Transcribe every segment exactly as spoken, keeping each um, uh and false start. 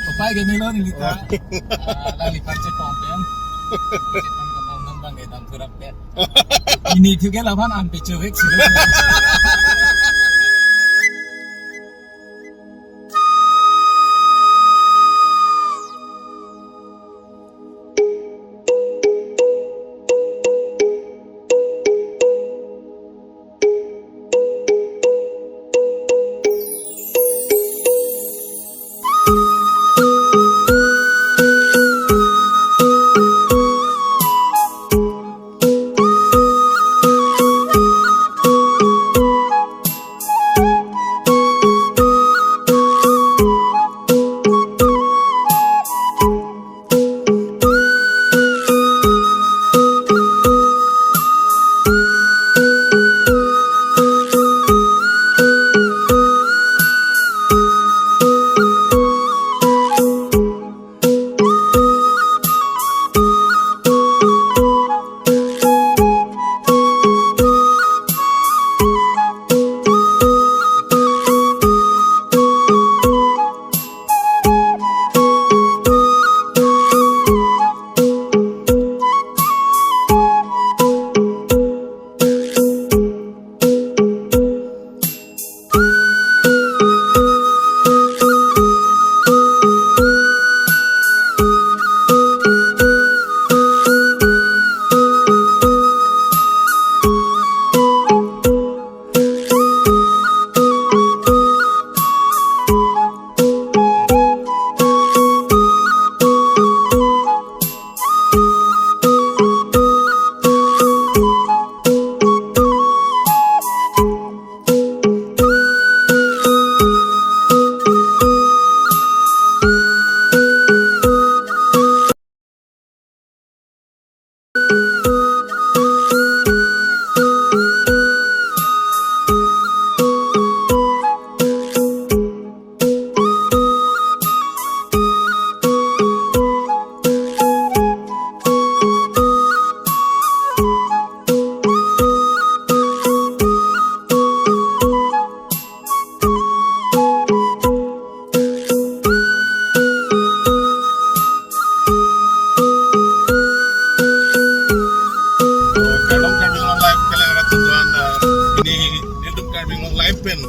Upai ke melo neli ta. Ah, alangli phan chepong pen. Chepong ke bang bang ke dam thurap pen. Ini juga lawan an pecovek sih. Kardom Karbi Anglong Live kelang rat tuan, eh, pini nelitum Karbi Anglong Live pen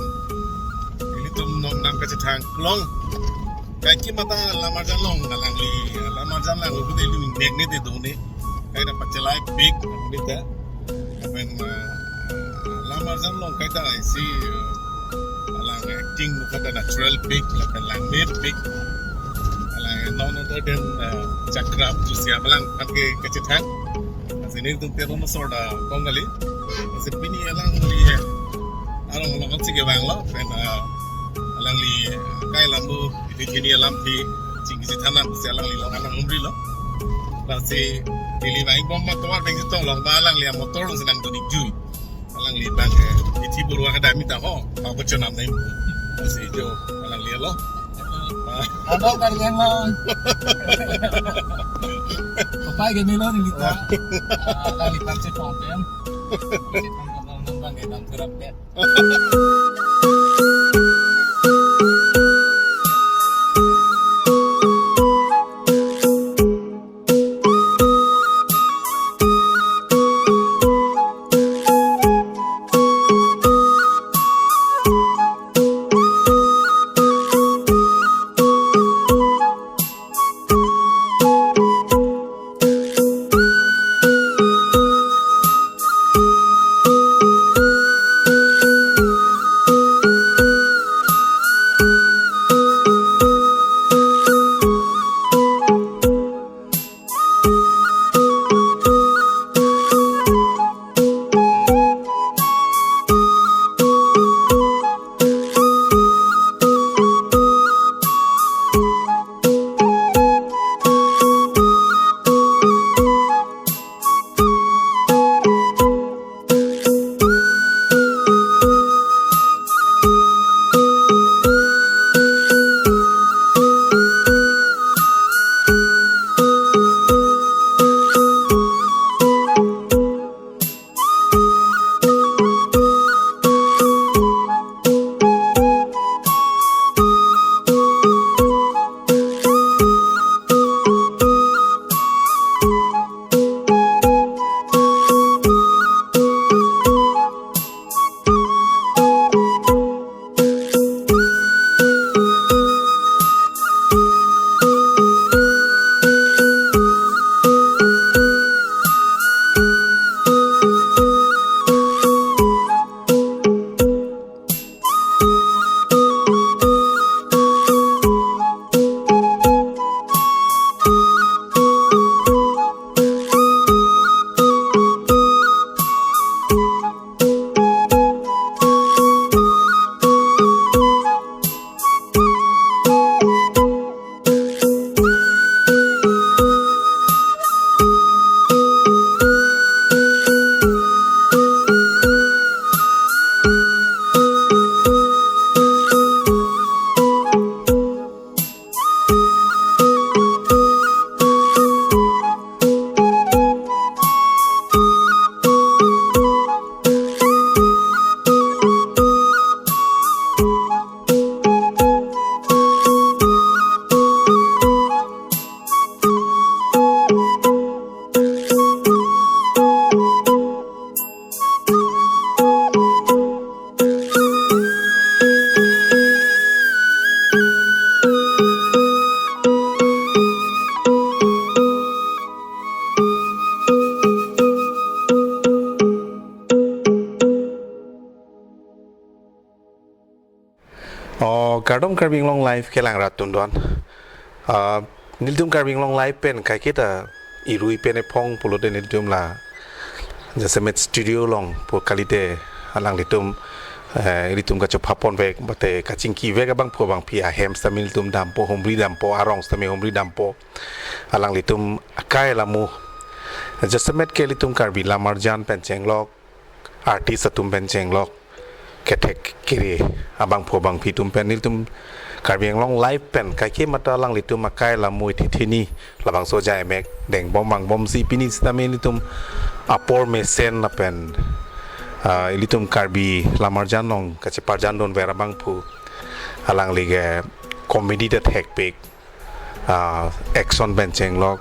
nelitum nong nam kachethang kelong. Kaike mata Lamarjan along alangli, Lamarjan along udah lu nek ne de dong ne. Kaike pachelai pik nita. Lapen, eh, Lamarjan along kaita isi, eh, alang acting mukha ta natural pik, lapen langmepik. Alang none other than, eh, Chakrap Joshi abalang aphan ke kachethang. Lasi nelitum Teron asor ta kong kali. Lasi pini alangli, eh, arong along si kevanglo, lapen, eh, alangli, eh, kai lambu, iti chini alam thi, chingki si thanam, si alangli along anang umri lo. Lasi, neli vang bom ma tovar beng si tong long ba alangli amotor along si nangdun-ik jui. Alangli bang, eh, ithi burwa kadam ta ho, apa chonam nai. Lasi jo, alangli lo. Halo, Karbi Anglong. Upai ke melo neli ta. Ah, alangli phan chepong pen. Chepong ke bang bang ke dam thurap pen. O, kardom Karbi Anglong Live kelang rat atum doan. Ah, nelitum Karbi Anglong Live pen kaiketa irui pen ephong pulote nelitum la jasemet studio along pu kalite alanglitum, eh, ilitum kachopha ponvek mate kachingkivek abangphu abangphi ahem sitame ilitum dampo, humri dampo, arong sitame humri dampo. Alanglitum akai alamo jasemet ke ilitum Karbi lamarjan pen chenglok, artist atum pen chenglok, kethek kere abangphu abangphi atum pen nelitum Karbi Anglong Live pen kaike mata alanglitum akai alamo ithithini labangso jaimek dengbom vangbomsi pini sitame nelitum apor mesen lapen, ah, ilitum Karbi lamarjan along kacheparjan dunver abangphu alangli ke comedy ta thekpik, ah, action pen chenglok.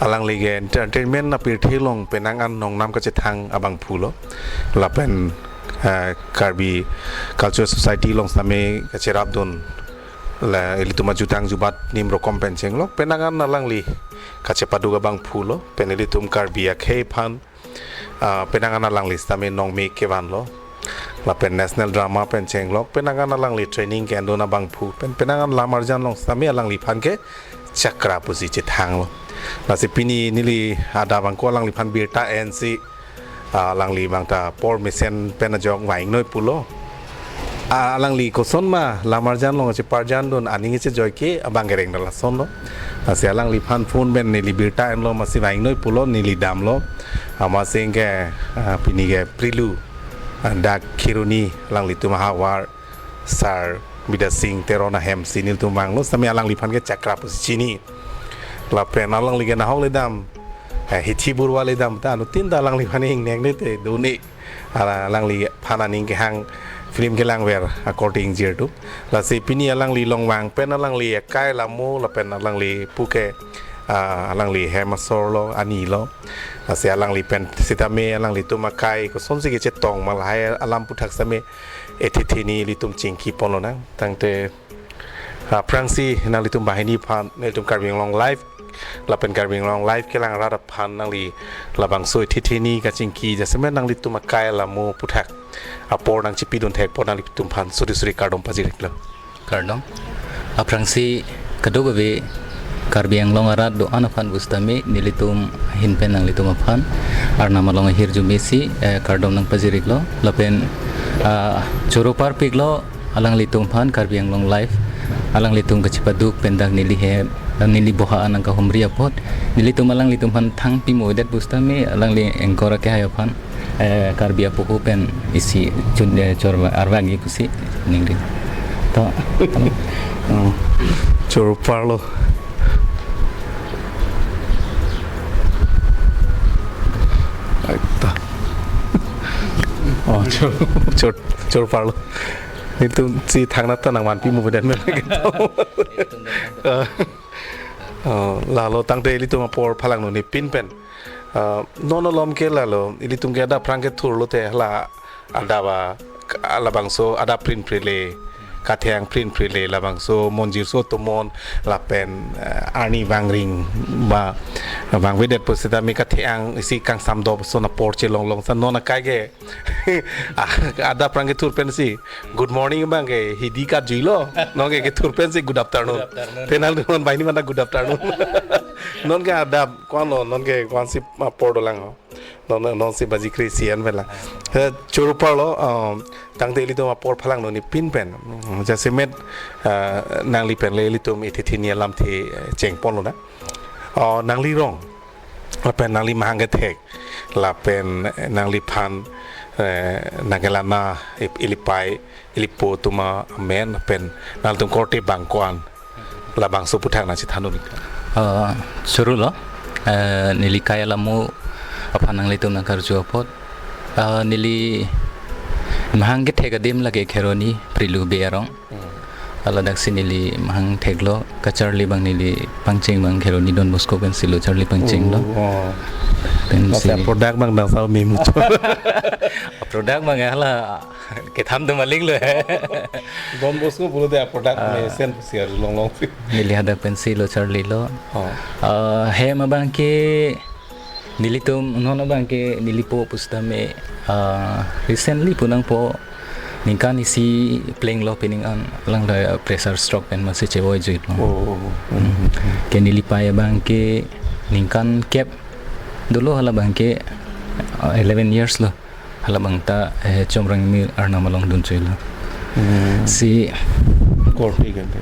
Alangli ke entertainment apirthe along penang an nongnam kachethang abangphu lo. Lapen, ah, Karbi Cultural Society along sitame kacherapdun la ilitum ajutang jubat nim rokom pen chenglok. Penang an alangli kachepaduk abangphu lo. Pen ilitum Karbi akhei aphan ah, penang an alangli sitame nongmek kevanlo. Lapen national drama pen chenglok, penang an alangli training ke-endun abangphu, pen penang an lamarjan along sitame alangliphan ke chakra pusi chethanglo. Lasi pini neli adap abangko alangliphan birta ensi, ah, alangli abangta apor mesen pen ajok vang-ingnoi pulo. Ah, alangli koson ma lamarjan along cheparjan dun aning chejoi ke abang kereng dala sonlo. Lasi alangliphan phone pen neli birta enlo, masi vang-ingnoi pulo, neli damlo. Amatsi ke, ah, pini ke Prilu, ah, dak Kheroni alanglitum ahavar Sar Bidya Sing Teron ahemsi nelitum vanglo, sitame alangliphan ke chakra pusi chini. Lapen alangli ke nahok le dam, eh, Hithi Baruah le dam ta anuttin ta alangliphan ingnek ne te duni. Ala-, alangliphan aning kehang film kelangver akorte ingjir atum. Lasi pini alangli along vang pen alangli akai alamo lapen alangli puke, ah, alangli hem asor lo, ani lo. Lasi alangli pen sitame alanglitum akai kosonsi kechetong ma lahai alam aputhak sitame ithithini ilitum chingki ponlonang. Tangte aphrangsi nanglitum banghini aphan, nelitum Karbi Anglong Live lapen Karbi Anglong Live kelang rat aphan nangli labangso ithithini kachingki jasemet nanglitum akai alamo aputhak apor nangchipidun thekpo, nanglitum aphan suri suri kardom pajirlo. Kardom. Aphrangsi kadokave Karbi Anglong arat do-an aphan pusitame nelitum ahin pen nanglitum aphan Arnam along ahirjume si, eh, kardom nangpajirlo. Lapen, ah, choro parpiklo alanglitum aphan Karbi Anglong Live, alanglitum kachepaduk pen dak neli he, neli boha an nangkahumri apot, nelitum alanglitum aphan thang pimodet pusitame alangli anchor akehai aphan, eh, Karbi apoho pen isi chun, eh, chor arvagi pusi ningri. To. Hmm. Choro parlo. Aita. Oh, choro, choro, choro parlo. Nelitum si thangnat ta nangvanpi mo bedan men. Oh, lalo tangte ilitum apor phalangno ni pin pen. Ah, non malom ke lalo, ilitum ke adap aphrang kethurlo te hala adap a, labangso adap prin prile, katheng prin prile, labangso monjir so tomon, lapen, eh, arni vangring ba, vangvedet pusitame katheng isi kangsam do so apor chelonglong sa non akai ke. Ah, adap aphrang kethur pensi good morning abang ke Hindi kat juilo. Non ke kethur pensi good afternoon. Good afternoon. Penal non banghini mana good afternoon. Non ke adap ko-anlo, non ke ko-ansi apor dolang ho. Non, nonsi baji kre-isi an pen la. Eh, choro parlo, um, tangte ilitum apor phalangno ni pin pen. Hmm, jasemet, eh, nangli pen le ilitum ithithini alamthe, eh, chengponlonang. Oh, nangli rong. Lapen nangli mahang kethek. Lapen, eh, nangliphan, eh, nangkelana ip-, ilipai, ilipo atum amen pen nangtum korte bang ko-an labangso aputhak nangchethan un. Ah, chorolo, eh, neli kai alamo aphan nanglitum nangkarju apot. Ah, neli mahang kethek adim lake Kheroni Prilu Bey arong. Hmm. Ladaksi neli mahang theklo, kacharli abang neli pangcheng abang Kheroni Don Bosco pensi lo charli pangchenglo. Oh, oh. Pensi. Masa product abang dang sao memu. Product abang hala kethan tu maling lo. Don Bosco pulote a-product, ah, mesen pusi arjulonglong si. Neli hadak pensi lo charlilo. Oh. Ah, hem abang ke nelitum non abang ke neli po pusitame, ah, recently pu nangpo, ningkan isi plenglo pining an alang da pressure stroke pen masi chevoi juitlo. Oh, oh, oh. Hmm. Ke neli pai abang ke ningkan kep dolo, hala abang ke, uh, eleven years lo. Hala abang ta, eh, Chomrangmi arnam along dun chuilo. Hmm. Si korte kan te?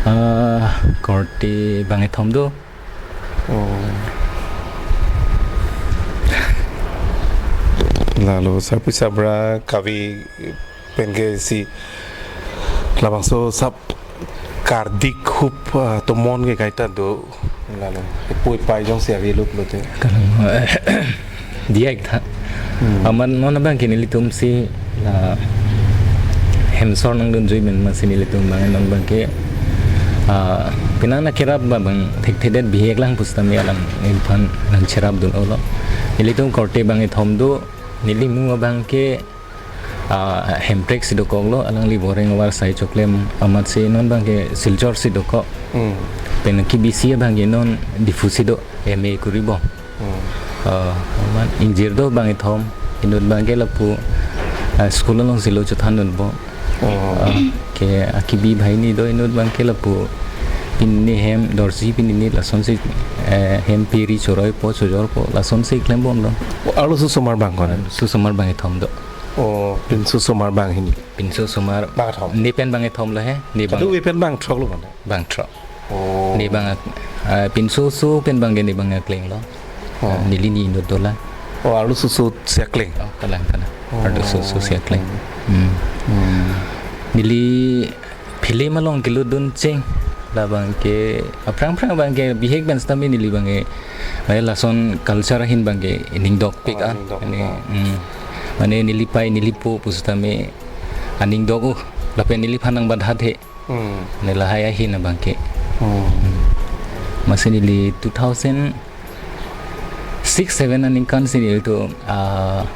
Ah, korte bangkethom do. Oh. Lalo, sarpi sabra kave pen ke si labangso sap kardik hup, ah, tomon ke kaita do. Lalo, epui pai jongsi ave lo pulote. Kalang, diak tha. Hmm. Amat non abang ke nelitum si la hemsor nangdun jui men masi nelitum abang non abang ke, ah, penang na kerap abang thekthedet bihek lang pusitame alang neliphan nangcherapdun-olo. Nelitum korte bangkethom do, neli mu abang ke, ah, Hemprek si dokoklo, alangli Boreng Awar sai choklem amat si non abang ke Silchar si dokok. Hmm. Pen kebisi abang ke non Diphu si do, M A kori bo. Hmm. Ah, amat ingjir do bangkethom, inut abang ke lapu, ah, school along si lo chothandun bo. Oh. Ah, ke akibi banghini do, inut abang ke lapu pini hem dorji pini ni lasonsi, eh, hem piri choroi po, chojor po, lasonsi klembom do. Arloso osomar abang ko-an? Arloso osomar bangkethom do. Oh, pinso osomar banghini. Pinso osomar. Bangkethom. Ne pen bangkethom lo he, ne bang. Kadokave pen bangthrok lo kan? Bangthrok. Oh. Ne bang, ah, pinso oso pen abang ke ne bang akleng lo. Oh. Ah, neli ni inut dolang. Oh, arloso oso si akleng. Oh, kalang, kalang. Oh. Arloso oso si akleng. Hmm. Hmm. Neli film along kelutdun cheng. La abang ke aphrang aphrang abang ke bihek pen sitame neli abang ke, eh, lason culture ahin abang ke aning dokpik. Ah, an. Aning dokpik, mane, ah. Hmm. Mane neli pai neli po pusitame aning dok, uh, lapen neliphan nangbathat he. Hmm. Ne lahai ahin abang ke. Hmm. Masi neli two thousand six seven aningkan si nelitum, ah,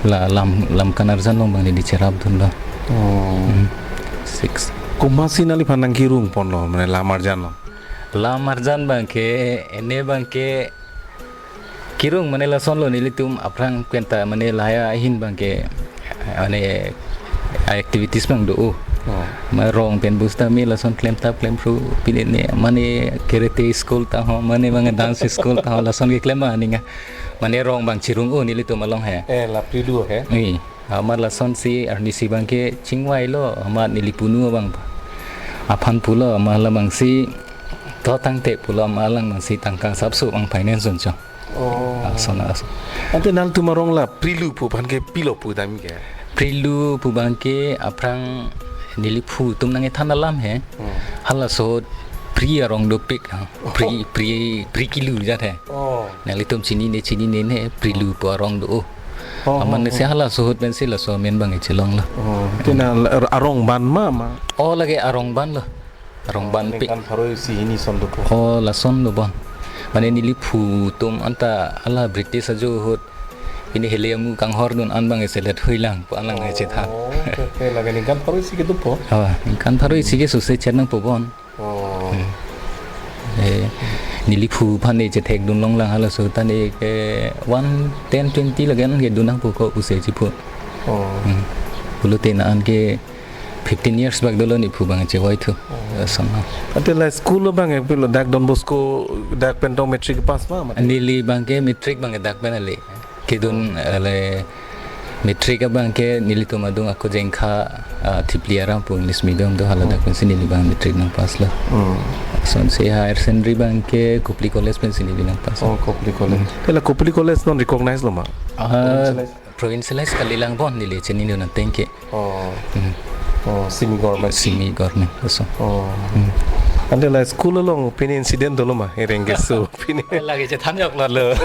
la lam, lam kanarjan along abang neli cherapdunlo. Oh. Hmm. Six. Komatsi nangliphan nangkerung ponlo, mane lam arjan lo? Lam arjan abang ke, ene abang ke kerung mane lasonlo, nelitum aphrang penta mane lahai ahin abang ke, mane activities abang do. Oh. Ma rong pen pusitame lason klemtap klemphru pine ne, mane karate school ta ho, mane abang dance school ta ho, lason keklem abang aning. Mane rong abang cherung-o nelitum along he. Eh, la prilu he? Eh, amat lasonsi arnisi abang ke chingvailo, amat neli punu abang aphan pulo, amat labangsi to tangte pulo, amat alang abangsi tangka sapso abang finance dunchot. Oh. Lason, lason. Ante nangtum arong la prilu pu aphan ke pilo pu dam ke? Prilu pu abang ke aphrang neli phu atum nangkethan alam he. Hmm. Halaso ahut pri arong dopik, ha. Oh. Pri, pri, pri kilu jat he. Oh. Nanglitum chinine, chinine ne, prilu pu arong do. Oh, oh, amat ne si oh. Halaso ahut pensi laso amen abang chelonglo. Oh, tina ar-, arong ban ma, ma? Oh, lake arong ban lo. Arong ban pik. Ningkan pharo isi hini ason dopo. Oh, lason dobon. Mane neli phu atum anta hala British ajo ahut pini hele amu kanghordun an abang selet huilang pu an lang chethan. Oh, oke, oke, lake ningkan pharo isi kedopo. Oh, ningkan pharo isi ke suse chet nangpo bon. Oh. Hmm. Eh, neli phu aphan ne chethekdun longlang halaso ahut ta ne ke one, ten, twenty lake an kedun nangpo ko pusi chiphu. Oh. Hmm. Pulote la-an ke fifteen years bak dolo ne phu abang chevoi thu. Oh. Eh, somehow. Ante la school abang ke pilo, dak Don Bosco dak pen tong matric pass ma, ma? Neli abang ke matric abang dak pen ale. Kedun, oh, ale matric abang ke nelitum adung ako Jengkha, ah, Thipli aram pu English medium do, hala dak, hmm, pensi neli abang matric nangpasslo. Hmm. Lasonsi higher secondary abang ke Kopili College pensi neli nangpass. Oh, Kopili College. Hmm. Te la Kopili College non recognize lo ma? Ah, provincialize? Provincialize kalilang bon, neli chinidun ateng ke. Oh. Hmm. Oh, semi government. Semi government, laso. Oh. Hmm. Ante la school along pini incident dolo ma, ereng keso pini? Lake chethan joklo lo.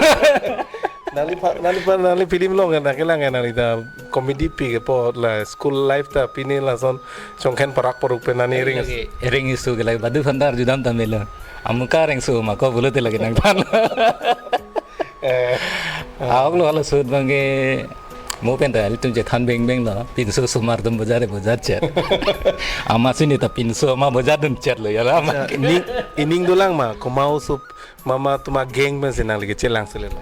Nangliphan, nangliphan, nangli film along kan, nangkelang kan, nangli ta comedy pi kepo, la school life ta pini lason chongkhen parak paruk pen nangli ring. Lake ereng keso ke lake badu phandar judam ta melo. Amuka rengso ma ko pulote lake nangphan. Eh. Ahok lo halaso ahut abang ke mo penta ilitum chethan bengbeng lo, pinso osomar atum bojat, bojat chet. Amatsi ne ta pinso ama bojatdun chetlo ya la ama. Acha, ining, ining dolang ma, komat oso mama atum agang pensi nangli kechelang sele lo?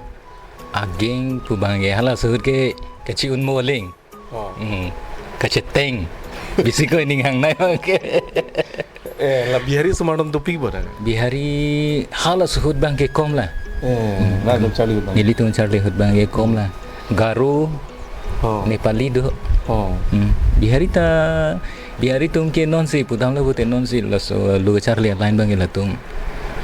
Agang pu abang ke halaso ahut ke kachi-un mo aling. Oh. Hmm. kacheteng. Bisi ko ining hangnei abangke. Eh, la Bihari osomar atum dopik bo ta? Bihari hala ahut abangke kom la. Eh, nangtum charli ahut abang. Nelitum charli ahut abangke kom la. Garo, Oh. Nepali do. Oh. Hmm. Bihari ta, Bihari atum ke nonsi pudam lo pute nonsi laso lo charli line abangke latum,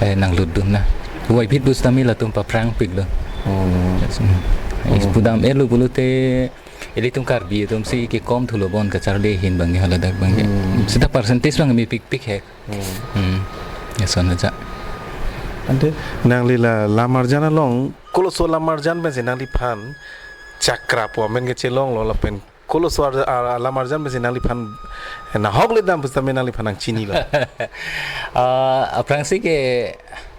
eh, nanglut dun na. Puvoiphit pusitame latum paphrangpik lo. Oh. Hmm. Oh. Pudam-et lo pulote ilitum Karbi atumsi kekom thulo bon kacharli ahin abangke haladak abangke. Hmm. Seta percentage abang mepikpik he. Hmm. Hmm. Lason aja. Ante nangli la lam arjan along, koloso lam arjan pensi nangliphan chakra pu amen kechelonglo lapen koloso ar-, ar-, lam arjan pensi nangliphan nahokle dam pusitame nangliphan nangchinilo? Ah, aphrangsi ke,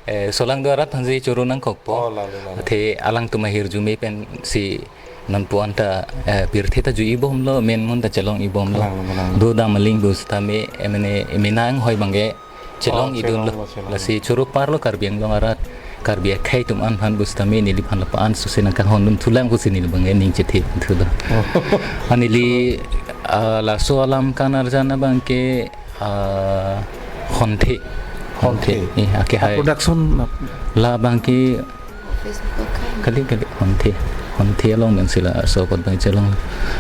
eh, solangdo arat aphansi choro nangkokpo. Oh, lalo, lalo. Athe alangtum ahirjume pensi nonpu-an ta, eh, pirthe ta ju-i bomlo, men mun ta chelong-i bomlo. Kalang, kalang. Dodam aling pusitame, eh, mane, eh, menang hoi abangke chelong Oh, idun lo. Chelonglo, chelonglo. Lasi choro parlo Karbi Anglong arat, Karbi akhei atum an aphan pusitame neliphan lapu-an susi nangkanghon dun thulang pusi neli abangke ning chethe thulo. Oh. Anili, ah, laso alam kan arjan abangke, ah, Honthe. Honthe. Honthe. Eh, akehai. Production ap- La abangke Facebook account. Kali, kali, Honthe. Honthe along pensi laso apot abang chelong.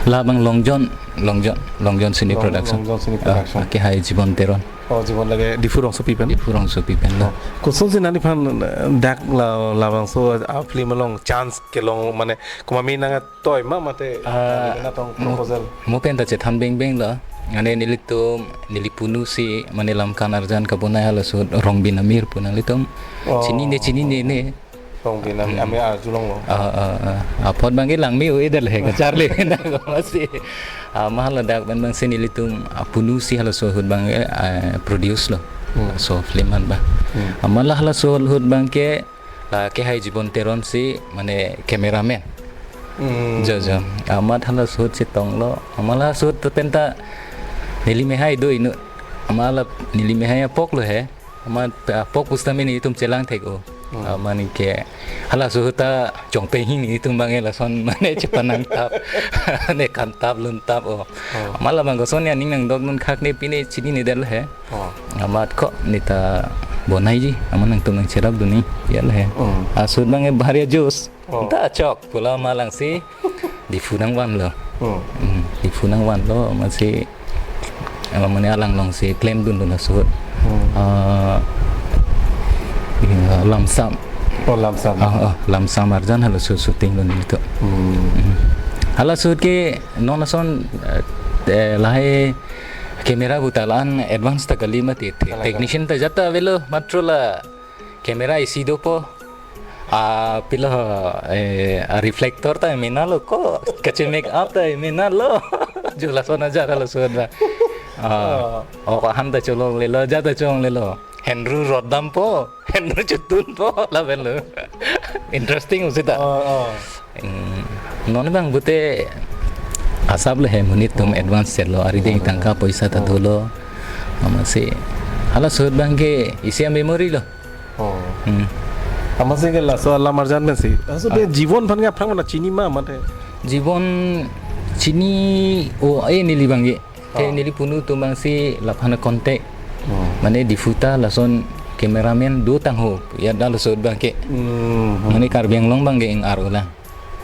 La abang Longjon, Longjon, Longjon Cine Long-, Production. Longjon Cine Ah, Production. Akehai Jibon Teron. Oh, Jibon lake Diphu rongsopi pen? Diphu rongsopi pen lo. Oh. Kosonsi nangliphan, eh, dak la, labangso, ah, film along chance kelong mane komat nangtoi ma mate Ah, nangli natong mo-, proposal? Mo pen ta chethan bengbeng lo. Mane nelitum, neli punu si, mane lam kan arjan kabonai hala ahut Rongbin Amir pu nanglitum. Oh. Chinine, chinine ne. Rongbin Amir, Hmm. Amir arjulonglo. Ah, ah, ah. Apot abangke langme-o-edetlo he kacharli na ko masi. Ah, ma haladak pen abangsi nelitum, ah, punu si halaso ahut abangke, ah, produce lo. Hmm. So film an abang. Hmm. Amat la halaso ahut abangke la akehai Jibon Teron si mane cameraman. Hmm. Jo, jo. Amat halaso ahut chetonglo. Amat la ahut pen ta neli mehai do inut. Amat la neli mehai apok lo he. Amat, ah, apok pusitame nelitum chelang thek-o. Hmm. Ah, mane ke halaso ahut ta chongpeng hini nelitum abangke lason mane chepanangtap. Ne kantap luntap-o. Oh. Amat labang koson aning nangdok dun khak ne pine chininedetlo he. Oh. Amat ko neta bonaiji, amat nangtum nangcherap dun ne, ya lo he. Hmm. Ahut abangke Bahari Ajus. Oh. Ta chok, pulo amat alangsi Diphu nangvanlo. Hmm. Hmm, Diphu nangvanlo, amatsi, eh, mane alang alongsi klem dun dun laso ahut. Hmm. Ah, iya, Lamsam. Oh, Lamsam. Ah, ah, Lamsam arjan halaso shooting dun itu. Hmm. Hmm. Halaso ahut ke non ason, eh, eh, lahai camera pu ta la-an advance ta kali mati. Te-, Kalang, kalang. Technician ta jat ta avelo, matro la camera isi dopo. Ah, pilo, eh, ah, reflector ta mena lo ko, kache make up ta mena lo. Jo lason ajar lo sudah. Ah, Oh. Oh, ko han ta cholonglelo, jat ta cholonglelo. Henru rot dampo, henru chutdunpo, lapen lo. Interesting usi ta. Oh, oh. Hmm, non abang pute asap lo he monit atum Oh. advance chet lo, arideng Oh. tangka poisa ta Oh. dolo. Amatsi halaso ahut abangke isi a-memory lo. Oh. Hmm. Amatsi ke laso alam arjan pensi. Laso Ah. de Jibon aphan ke aphrang mana chini ma mate? Jibon chini-o-e neli abangke. Te Oh. neli punu atum abangsi laphan contact. Oh. Mane Diphu ta lason cameraman dotang ho. Ya da laso ahut abangke. Hmm, hmm. Mane Karbi Anglong abangke ing ar-o lang.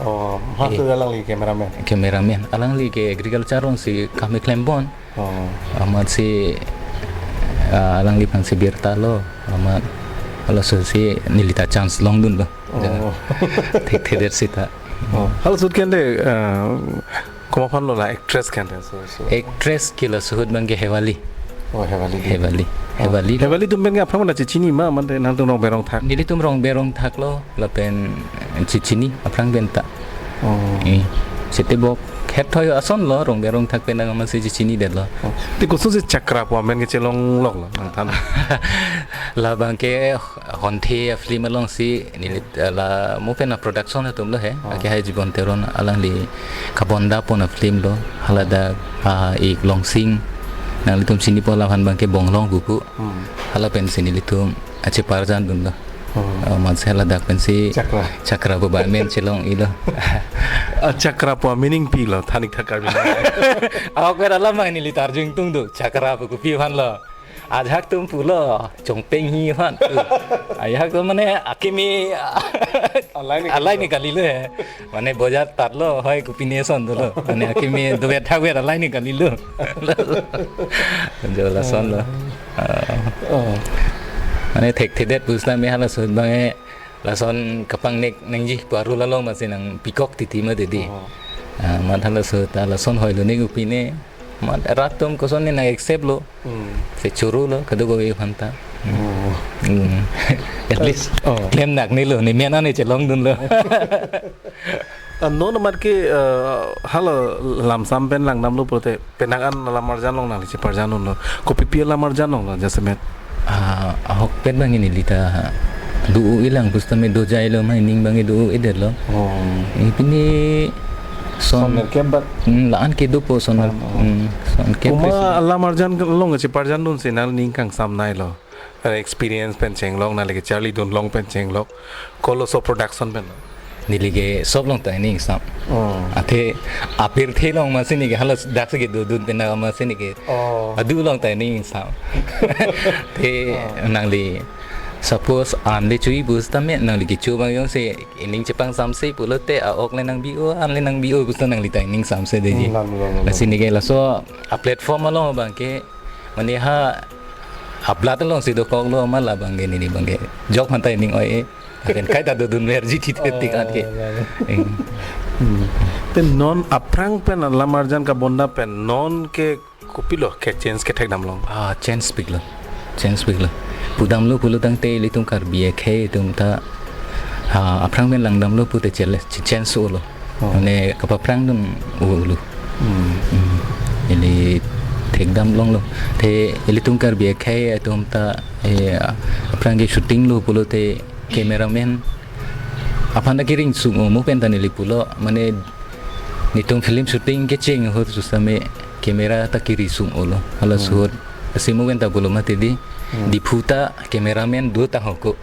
Oh, ha Eh. ke alangli cameraman? Cameraman. Alangli ke agriculture alongsi kam keklem pon. Oh. Amatsi, ah, alangliphansi birta lo. Amat halaso ahut si neli ta chance longdunlo. Oh. Thekthedet seta. Oh. Halaso ahut ke ante, ah, komat aphan lo la actress ke ante, so, so. Actress ke laso ahut abangke Hewali. Oh, Hewali. Hewali. Oh. Hewali. Hewali atum pen ke aphrang mana chechini ma mate nangtum Rongber Rongthak? Nelitum Rongber Rongthak lo, lapen chechini aphrang pen ta. Oh. Eh, seta bok het thoi ason lo, Rongber Rongthak pen nang amatsi chechinidetlo. Oh. Te kosonsi chakra pu amen kechelongloklo, nangthan? La abangke Honthe film alongsi neli, eh, la mo pen a-production atum lo he. Oh. Akehai Jibon Teron alangli kabonda pon a-film lo. Haladak, ah, ik Longsing. Nanglitum chinipo laphan abangke Bonglong Buku. Hmm. Hala pensi nelitum acheparjan dunlo. Oh. Oh, amatsi ladak pensi Chakra. Chakra pu ba amen chelong-ilo. Ah, Chakra pu meaning pilo, thanik thakar bina. Ahok pen alam abang neli ta arju ingtung do, Chakra pu kopi aphan lo. Ajahak atum pulo, Chongpeng hi aphan. Ajahak atum mane akimi Alai ni alai ni kalilo he. Mane bojar tatlo, hoi kopine ason dolo. Mane akimi dovet thakvet alai ni kalilo. Jo lason lo. Ah. Oh. Mane thekthedet pusitame halaso abang e lason kapangnek nangji pu arul along amatsi nangpikok titi mati di. Oh. Ah, amat halaso ta lason hoilo ning kopine. Amat rat atum kosonsi nang-accept lo. Hmm. Si choro lo, kadokave aphanta. Hmm. Oh. Hmm. At least, oh, klem nak nilo, ne men an ne chelongdunlo. Ah, non amat ke, eh, hala lamsam pen langdamlo pulote, penang an alam arjan along nangli cheparjandunlo. Kopipi alam arjan along lo, jasemet. Ah, ahok pen abang neli ta do-o-e lang pusitame dojailo ma, ining abang do-o-edetlo. Oh. Ipini son, son nerkep bat. Hmm, la-an kedo po son ner-, ah, oh, hmm, son kep. Komat kres alam arjan along cheparjandunsi nangning kangsam nailo. Experience pen chenglok, nangli kecharlidun along pen chenglok. Koloso production pen lo? Neli ke sop along ta ining sam. Oh. Athe apirthe along amatsi neke haladak si kedodun pen amatsi neke. Oh. Adu along ta ining sam. Te, oh, nangli suppose an le chui pusitame nangli kecho abang jongsi ining chepangsamse pulote a-ok le nangbi-o, an le nangbi-o pusita nangli ta ining samse detji. Hmm, lam, lam, lam, lam. Lasi neke laso a-platform along abang ke mane ha a-blood alongsi dokoklo ma, labang ke neli abang ke jok aphanta ining oi-e. Lapen kaita dodunverji titi, oh, tik an ke. Lam, lam. Eng. Hmm. Te non aphrang pen alam arjan kabonda pen non ke kopilo kechange kethekdam along? Ah, change piklo. Change piklo. Pudamlo pulo tangte ilitum Karbi akhei atum ta, ah, aphrang pen langdamlo pute chele-, change olo. Oh. Mane kapaphrangdun olo. Hmm. Hmm. Ili thekdam longlo. Te ilitum Karbi akhei atum ta, eh, aphrang ke shooting lo pulote cameraman aphanta keringsung-o, mo pen ta neli pulo. Mane netum film shooting kecheng ahut susame camera ta keringsung-olo. Halaso ahut. Hmm. Asimo pen ta pulo mati di. Hmm. Diphu ta cameraman do ta hoko.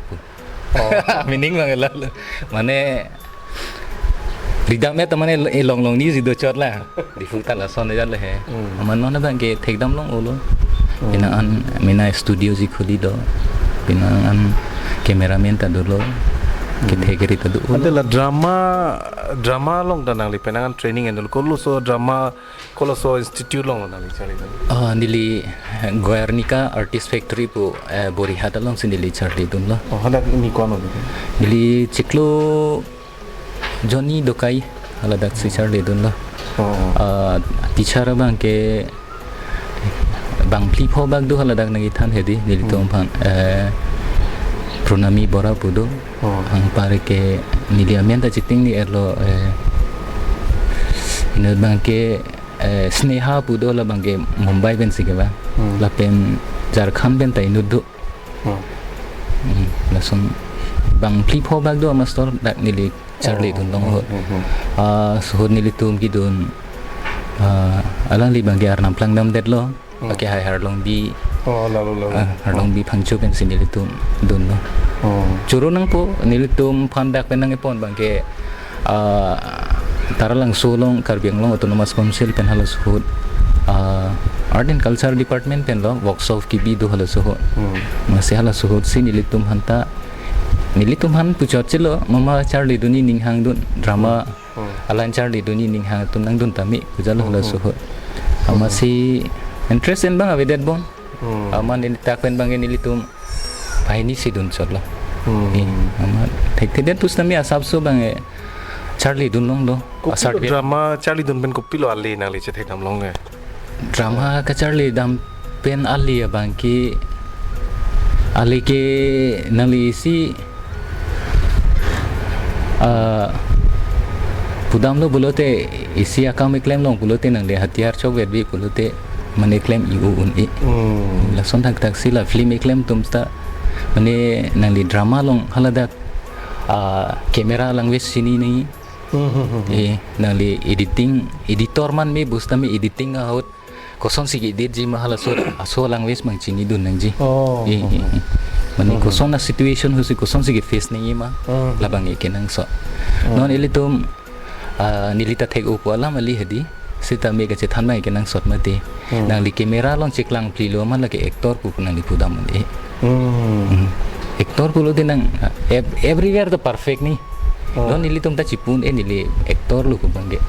Oh. Meaning abang lalo. Mane ridam me ta mane, eh, longlong ni si dochotlo. Diphu ta lason ajat le he. Hmm. Amat non abang ke thekdam long-olo. Hmm. Penang an mena studio si khuli do. Penang an cameraman ta dolo. Hmm. Kethe keri ta do-olo. Ante la drama, drama along ta nangli penang an training endol, koloso drama, koloso institute along lo nangli charlidun? Ah, neli Guernica Artist Factory pu, eh, Borihat alongsi neli charlidunlo. Oh, hadak ni ko-an lo? Neli chiklo jonni dokai haladak si charlidunlo. Oh, oh. Ah, teacher abang ke bang phli pho bak do haladak nangkethan hedi, nelitum, hmm, aphan, eh, Pranami Bora pu do. Oh. Anpar ke neli amen ta chiting ni erlo, eh, inut abang ke, eh, Sneha pu do, labang ke Mumbai pensi ke ba. Hmm. Lapen Jharkhand pen ta inut do. Hmm. Hmm, lason bang phli pho bak do amaster dak neli charlidun long ahut. Hmm, hmm, hmm. Ah, laso ahut nelitum kedun, ah, alangli abang ke Arnam Plangdam detlo. Hmm. Ake hai Harlongbi. Oh, lalo, lalo. Ah, Harlongbi, oh, Phangcho pensi nelitum dunlo. Oh. Choro nangpo, nelitum aphan dak pen nangkepon abang ke, ah, Taralangso along, Karbi Anglong Autonomous Council pen halaso ahut, ah, Art and Culture Department pen lo, workshop kebi do halaso ahut. Hmm. Amatsi halaso ahut si nelitum aphanta, nelitum aphan puchot chelo, mama charlidunji ning hangdun, drama, hmm, hmm, alang charlidunji ning hangdun nangdun tame, pu jalo, hmm, halaso ahut. Hmm. Amatsi interest en abang avedet bon. Hmm. Amat neli dak pen abang ke nelitum pahini si dunchotlo. Hmm. Eh, amat thekthedet pusitame asapso abang ke charlidun longlo. Kopilo asar drama charlidun pen kopilo ale nangli chethekdam long ke? Drama kacharlidam pen ale abang ke, ale ke nangli isi, ah, pudamlo pulote, isi akam keklem long pulote nangli hatiyar chokvetbi pulote mane klem-i-o un-e. Hmm. Lason thakthak si la film keklem atum ta mane nangli drama along haladak, ah, camera language chini nangji. Hmm, hmm, hmm, hmm. Eh, nangli editing, editor man me pusitame editing ahut kosonsi ke-editji ma halaso, aso language abang chinidun nangji. Oh, eh, oh, eh, oh, eh. Mane koson a situation husi kosonsi ke-face nangji ma, labang ke kenangsot. Non ilitum, ah, neli ta thek-o pu alam kali hedi, sitame kachethan abang kenangsot mati. Nangli camera along cheklangphlilo ma lake actor pu nangli pudam mati. Actor pulote nang, ah, ev-, everywhere to perfect ni. Non ilitum ta chipu un-e neli actor lo pu abang ke.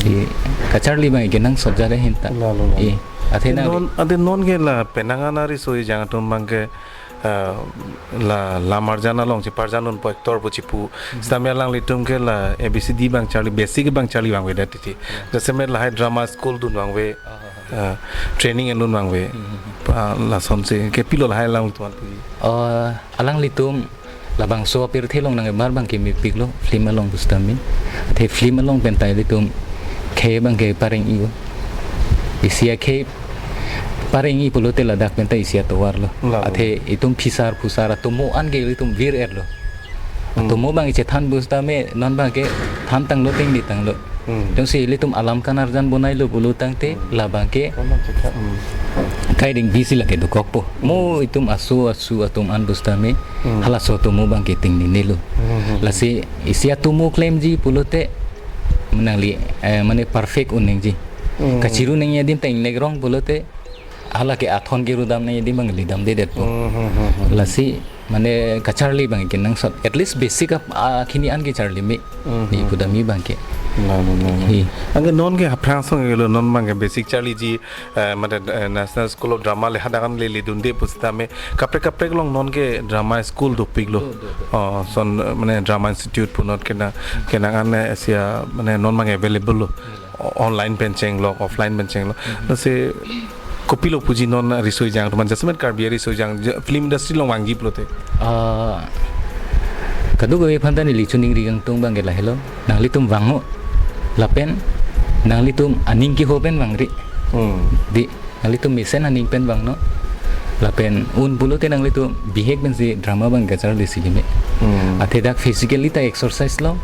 Si kacharli abang kenangsot jare hinta. Lalo, lalo. Eh, athe nang non, ante non ke la penang an ariso ejang atum abang ke, ah, la lam arjan along cheparjan unpo actor pu chipu. Sitame alanglitum ke la A B C D abang charli, basic abang charli vangvedet titi. Jasemet lahai drama school dun vangve, ah, training en dun vangve. Ah, lasonsi ke pilo lahai alangtum aphan puji. Ah, alanglitum labangso apirthe along nang ebar abang ke mepiklo, film along pusitame. Athe film along pen ta ilitum khei abang ke pareng-i-o. Isi akhei pareng-i pulote ladak pen ta isi atovar lo. Lalo. Athe itum phisar phusar atomo an ke ilitum vir-et lo. Atomo abang ichethan pusitame non abang ke thantanglo, tenglitanglo. Jongsi ilitum alam kanarjan bonailo pulo tangte labang ke kaiding bisi lake dokokpo. Mo itum aso asu atum an pusitame halaso atomo abang ke tenglele lo. Lasi isi atomo klemji pulote nangli, eh, mane perfect un nangji. Kachiru nangji adim ta ingnek rong pulote hala ke athon keru dam nangji adim abang le damdedetpo. Lasi mane kacharli abang kenangsot. At least basic ap-, akhini an kecharli me. Ni pudam abang ke. Lalo, lalo. Hi. Anke non ke aphrang asong ke lo non abang ke basic charliji, eh, mane, eh, National School of Drama le hadak an le ledunde pusitame kaprek kaprek along non ke drama school dopiklo. Do, do, do. Oh, son, eh, mane Drama Institute punot kena, kenang an, eh, sia mane non abang available lo. O-, online pen chenglok, offline pen chenglok. Lasi kopilo puji non ariso ejang atum aphan, jasemet Karbi ariso ejang, ja-, film industry along vangji pulote? Ah, kadokave aphan ta neli choningri kangtung abang ke lahelo. Nanglitum vangnon. Lapen nanglitum aning keho pen vangri. Di, nanglitum mesen aning pen vangnon. Lapen un pulote nanglitum bihek pensi drama abang kacharlisi keme. Athe dak physically ta exercise lo.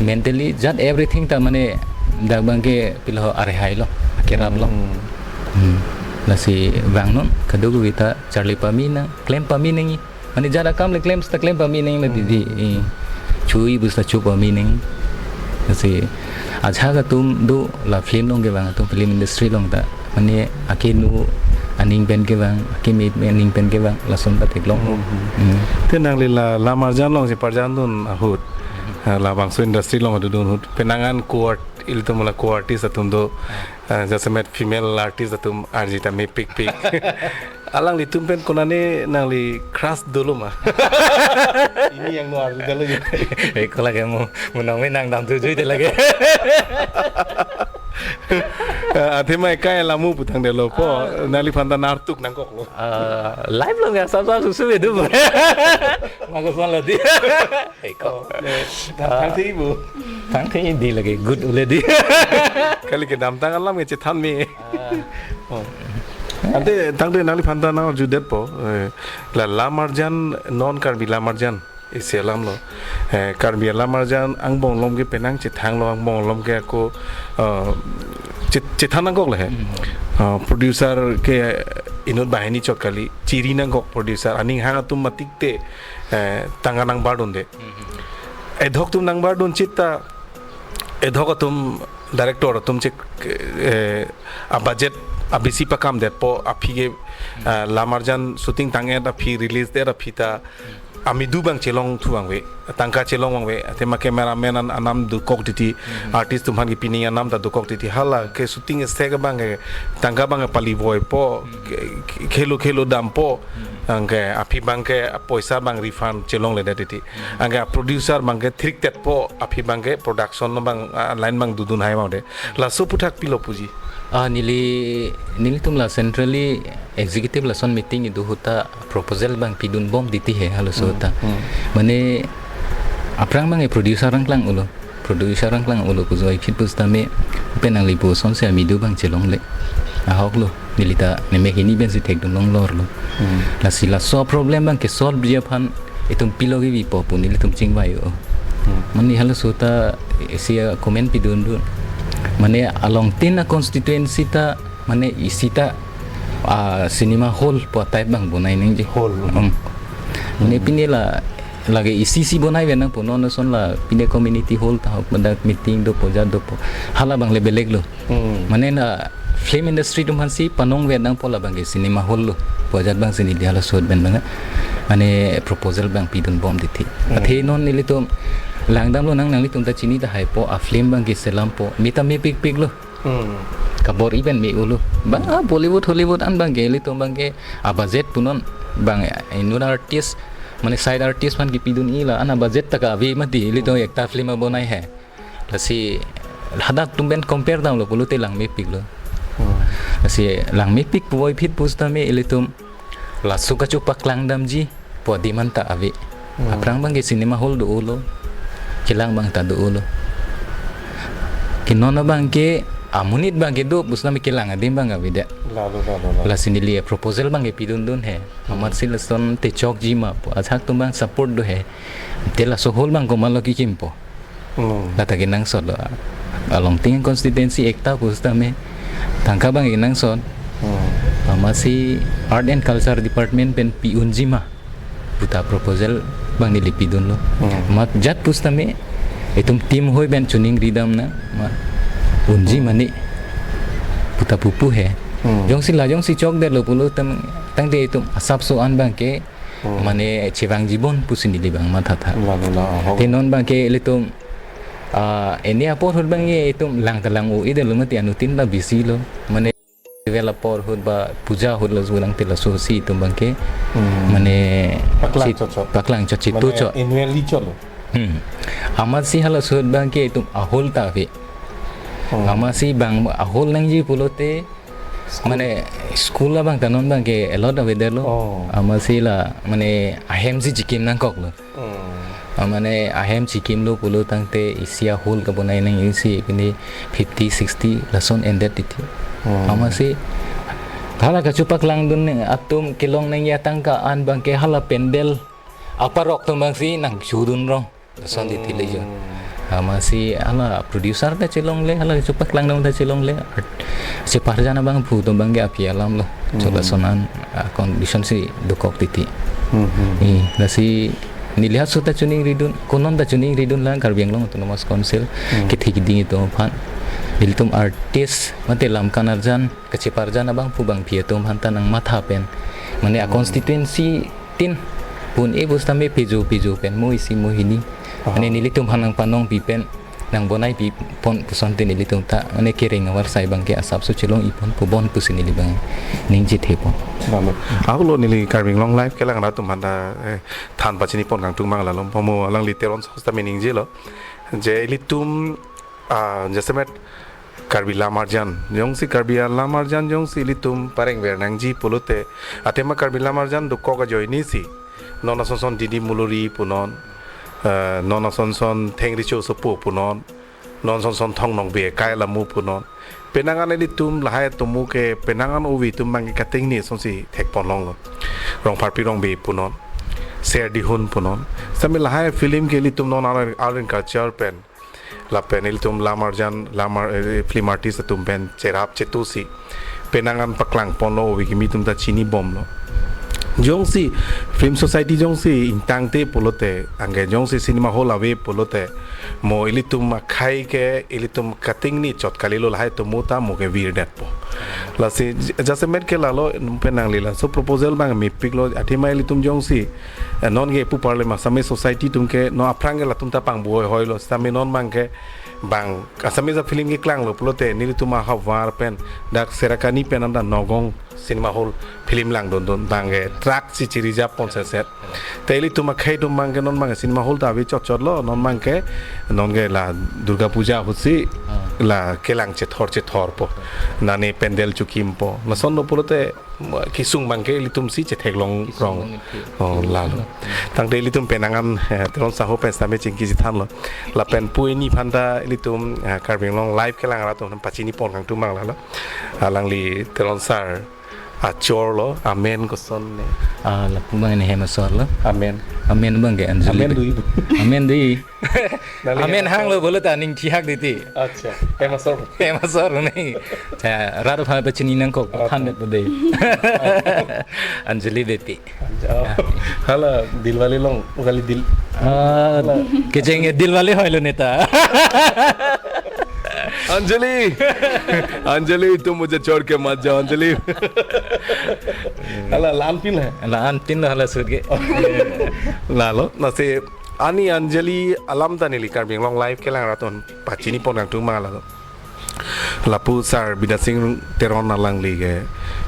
Mentally, jat everything ta mane dak abang ke pilo arehai lo, akerap lo. Lasi vangnon, kadokave ta charli pame nang, klem pame nangji. Mane jat akam le klem seta klem pame nangji la didi. Eh, chui pusita chu pame nangji. Lasi ajahak atum do la film along kevang atum, film industry along ta. Mane akenu aning pen kevang, akeme aning pen kevang, lason ta theklong. Te nangli la lam arjan along cheparjandun ahut, ah, labangso industry along dodun ahut, penang an co-art, ilitum la co-artist atum do, ah, jasemet female artist atum arjita mepikpik. Alanglitum pen konane nangli crush dolo ma? Ini yang no arjudetlo. Eh, ko lake mo, mo nang me nang damthu juide lake. Ah, athema ekai lamu putangdetlo po, nangliphan ta nartuk nangkoklo. Ah, live along ya sab sab susu bedu. Mago son lo di. Eko. Thangthe bu. Thangthe di lake good ule di. Kali kedamtang alam kechethan me. Ante tangte nangliphan ta nangarjudetpo, eh, la lam arjan, non Karbi lam arjan isi alam lo. Eh, Karbi alam arjan angbong along ke penang chethanglo, angbong along ke ako, eh, che-, chethan nangkok le he. Eh, producer ke inut banghini chot kali, chiri nangkok producer, aning hang atum matik te, eh, tangka nangbardunde. Edhok atum nangbardun chit ta, edhok atum director atum chek, eh, a budget abisi pakamdetpo, aphi ke, eh, lam arjan shooting tang-et aphi, release det aphi ta, amidu abang chelongthu vangve, tangka chelong vangve, athema cameraman an anam dokok titi, artist atum aphan kepi nangji anam ta dokok titi, hala ke shooting esek abang ke tangka abang ke pali voipo, ke, ke, khelo khelo dampo, anke aphi abang ke poisa abang refund chelongledet titi, anke a producer abang ke thriktetpo, aphi abang ke production abang, ah, line abang dodun hai ma de, laso aputhak pilo puji? Ah, neli, nelitum la centrally executive lason meeting kedo ahut ta proposal abang pidunbom titi he halaso ta. Mane aphrang abang e producer nangklang-olo. Producer nangklang-olo pu joi phit pusitame pen nangli pusonsi amidu abang chelongle. Ahok lo, neli ta nemek hini pensi thekdun longlor lo. Lasi laso problem abang kesolve ji aphan itum pilo kebipo pu nelitum chingvai-o. Mane halaso ta isi a comment pidundun. Mane along tin a constituency ta mane isi ta Ah, cinema hall pu type abang bonai nangji. Hall. Hmm. Mane pine la lake isi isi bonai ave nangpo, non ason la pine community hall ta hok, madak meeting dopo, jat dopo. Hala abang le belek lo. Hmm. Mane la film industry atum aphansi panong ave nangpo, la abang ke cinema hall lo pu ajat abang si neli halaso ahut pen abang, mane proposal abang pidun bom titi. Hmm. Athe non nelitum langdamlo, nang nanglitum ta chini tahai po, a film abang ke selampo, meta mepikpik lo. Hmm. Kabor-i pen me-o lo. Ba, ah, Bollywood, Hollywood an abang ke, ilitum abang ke, a budget punon abang, eh, inut artist, mane side artist aphan kepidun-i la, an a budget ta ka-ave mati, ilitum ekta film abonai he. Lasi, hadak atum pen compare damlo pulote lang mepik lo. Hmm. Lasi, lang mepik puvoiphit pusitame ilitum laso kachopaklangdamji pu adim anta ave. Hmm. Aphrang abang ke cinema hall do-o lo, kelang abang ta do-o lo. Ke non abang ke amonit abang ke do pusitame kelang adim abang avedet. Lalo, lalo, lalo. Lasi neli proposal abang ke pidundun he. Hmm. Amatsi lason te chokji ma pu, ajahak atum abang support do he. Te laso hall abang komatlo kekimpo. Hmm. Lata kenangsot lo. Along ting constituency ekta pusitame tangka abang kenangsot. Hmm. Amatsi Art and Culture Department pen pi-unji ma puta proposal abang neli pidunlo. Hmm. Amat jat pusitame itum team hoi pen choningri dam nang, ma unji Hmm. mane puta pupu he. Hmm. Jongsi la jongsi chokdetlo pulo tang, tangte itum asapso an abang ke Hmm. mane chevangji bon pusi neli abang mathatha. La, la, la, ho. Te non abang ke ilitum, ah, eni apor ahut abang ke itum lang ta lang-o-edetlo mati, anuttin ta busy lo. Mane festival apor ahut ba puja ahut lo zulang te laso si itum abang ke. Hmm. Mane Paklang chit-, chotchot. Paklang chot, chit-, Mane chot. Annually chotlo. Hmm. Amatsi halaso ahut abang ke itum a hall ta ave. Hmm. Amatsi abang a hall nangji pulote School. Mane school abang ta non abang ke allowed avedetlo. Oh. Amatsi la mane ahem si chikim nangkoklo. Hmm. Ah, mane ahem chikimlo pulo tangte isi a hall kabonai nang isi pini fifty, sixty lason endet titi. Hmm. Amatsi hala kachopaklangdun atum kelong nangji atangka an abang ke hala pandal aparok atum abang si nangchudun rong. Lason titi le jo. Hmm. Amatsi hala producer ta chelongle, hala chopaklangdam ta chelongle. Art-, cheparjan abangphu atum abang ke aphi alam lo. Chok Hmm. lason an, ah, condition si dokok titi. Hmm, hmm. Eh, lasi neli halaso ta choningridun, konon ta choningridun la Karbi Anglong Autonomous Council Hmm. kethe keding atum aphan. Nelitum artist mate lam kanarjan, kacheparjan abangphu abangphi atum aphan ta nangmatha pen. Mane a Hmm. constituency tin pun e pusitame pejo pejo pen mo isi mo hini. Aha. Mane nelitum aphan nangpanongpi pen nangbonaipi pon puson te nelitum ta mane kereng avarsai abang ke asapso chelong-i pon pu bon pusi neli abang ningje the pon. Lalo. Ahok lo neli Karbi Anglong Live kelang rat atum aphan ta, eh, than pachini pon kangtung mang lalo. Pamo alangli Teron Sahu sitame ningjelo. Je ilitum, ah, jasemet Karbi lam arjan, jongsi Karbi lam arjan jongsi ilitum pareng ver nangji pulote, athema Karbi lam arjan dokok ajoine si, non ason son Didi Muluri punon, eh, non ason son Thengricho Sopo punon, non ason son Thong Nongbe Kai Lamu punon. Penang an ilitum lahai atomo ke, penang an ove atum abang ke kating ni ason si thek pon longlo. Rongpharpi Rongbe punon, Ser Dihun punon. Sitame lahai film ke ilitum non art, art and culture pen lapen ilitum lam arjan, lam ar-, eh, film artist atum pen cherap chetu si penang an paklang ponlo, ove kimi atum ta chini bomlo. Jongsi film society jongsi ingtangte pulote, anke jongsi cinema hall ave pulote, mo ilitum akhei ke ilitum kating ni chot kalilo, lahai atomo ta mo ke virdetpo. Lasi j-, jasemet ke lalo pen nangli laso proposal abang mepiklo, athema ilitum jongsi eh, non ke pu parle ma Assamese society atum ke non aphrang ke latum ta pangbuhoi hoilo, sitame non abang ke bang Assamese a film keklanglo pulote nelitum ahavar pen dak Serakani pen anta Nagaon cinema hall film langdundun, bang ke truck si chiri-jap pon seset. Te ilitum akhei atum abang ke non abang cinema hall ta ave chotchotlo, non abang ke non ke la Durga Puja ahut si Ah. la kelang chethor chethorpo. Nane pandal chokimpo. Lasonlo pulote kesung abang ke ilitum si chetheklong Kesung rong. Abang ke. Oh, lalo. Tangte ilitum penang an, eh, Teron Sahu pen sitame chingki chethanlo. Lapen pu hini aphan ta ilitum, eh, Karbi Anglong Live kelang rat atum pachini pon kangtung mang lalo. Alangli Teron sir, pachor lo, amen koson ne? Ah, lapu abang ne hem asor lo. Amen. Amen abang ke Anjali. Amen do-i. Amen do-i. Nangli amen hem hang asor lo bolo ta ning thihak titi. Acha, hem asor. Hem asor ne. Ya, rat aphan pachini nangkok, oh, aphan bet bode. Anjali Beypi. Oh. Hala Dilwale along, o kali Dil. Ah, hala. Kecheng Dilwale hoi lo neta. Anjali, अंजलि, तुम मुझे छोड़ के मत जाओ, Anjali. Hala, la-anpin he. La-anpin lo hala ahut ke. Lalo, lasi ani Anjali alam ta neli Karbi Anglong Live kelang rat atum pachini pon nangtum ma lalo. Lapu Sar Bidya Sing Teron alangli ke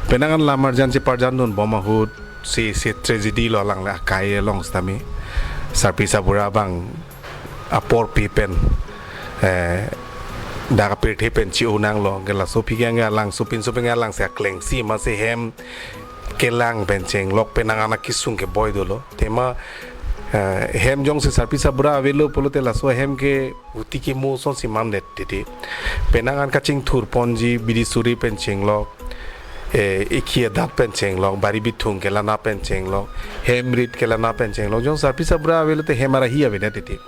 penang an lam arjan cheparjan dun bom ahut si, si tragedy lo alangli akai along sitame. Sarpi Sabura abang apor pi pen, eh, dak apirthe pen chi-o nang lo, ke laso aphi ke alang sopin sopin alang si akleng si ma si hem kelang pen chenglok penang an akesung ke boi dolo. Tema, eh, hem jongsi Sarpi Sabura avelo pulote laso hem ke uti kemo ason si mandet titi. Penang an kachingthur ponji bidi suri pen chenglok, eh, ekhi adat pen chenglok, bari bithung kelana pen chenglok, hem rit kelana pen chenglok. Jong Sarpi Sabura avelo te hem arahi avedet titi.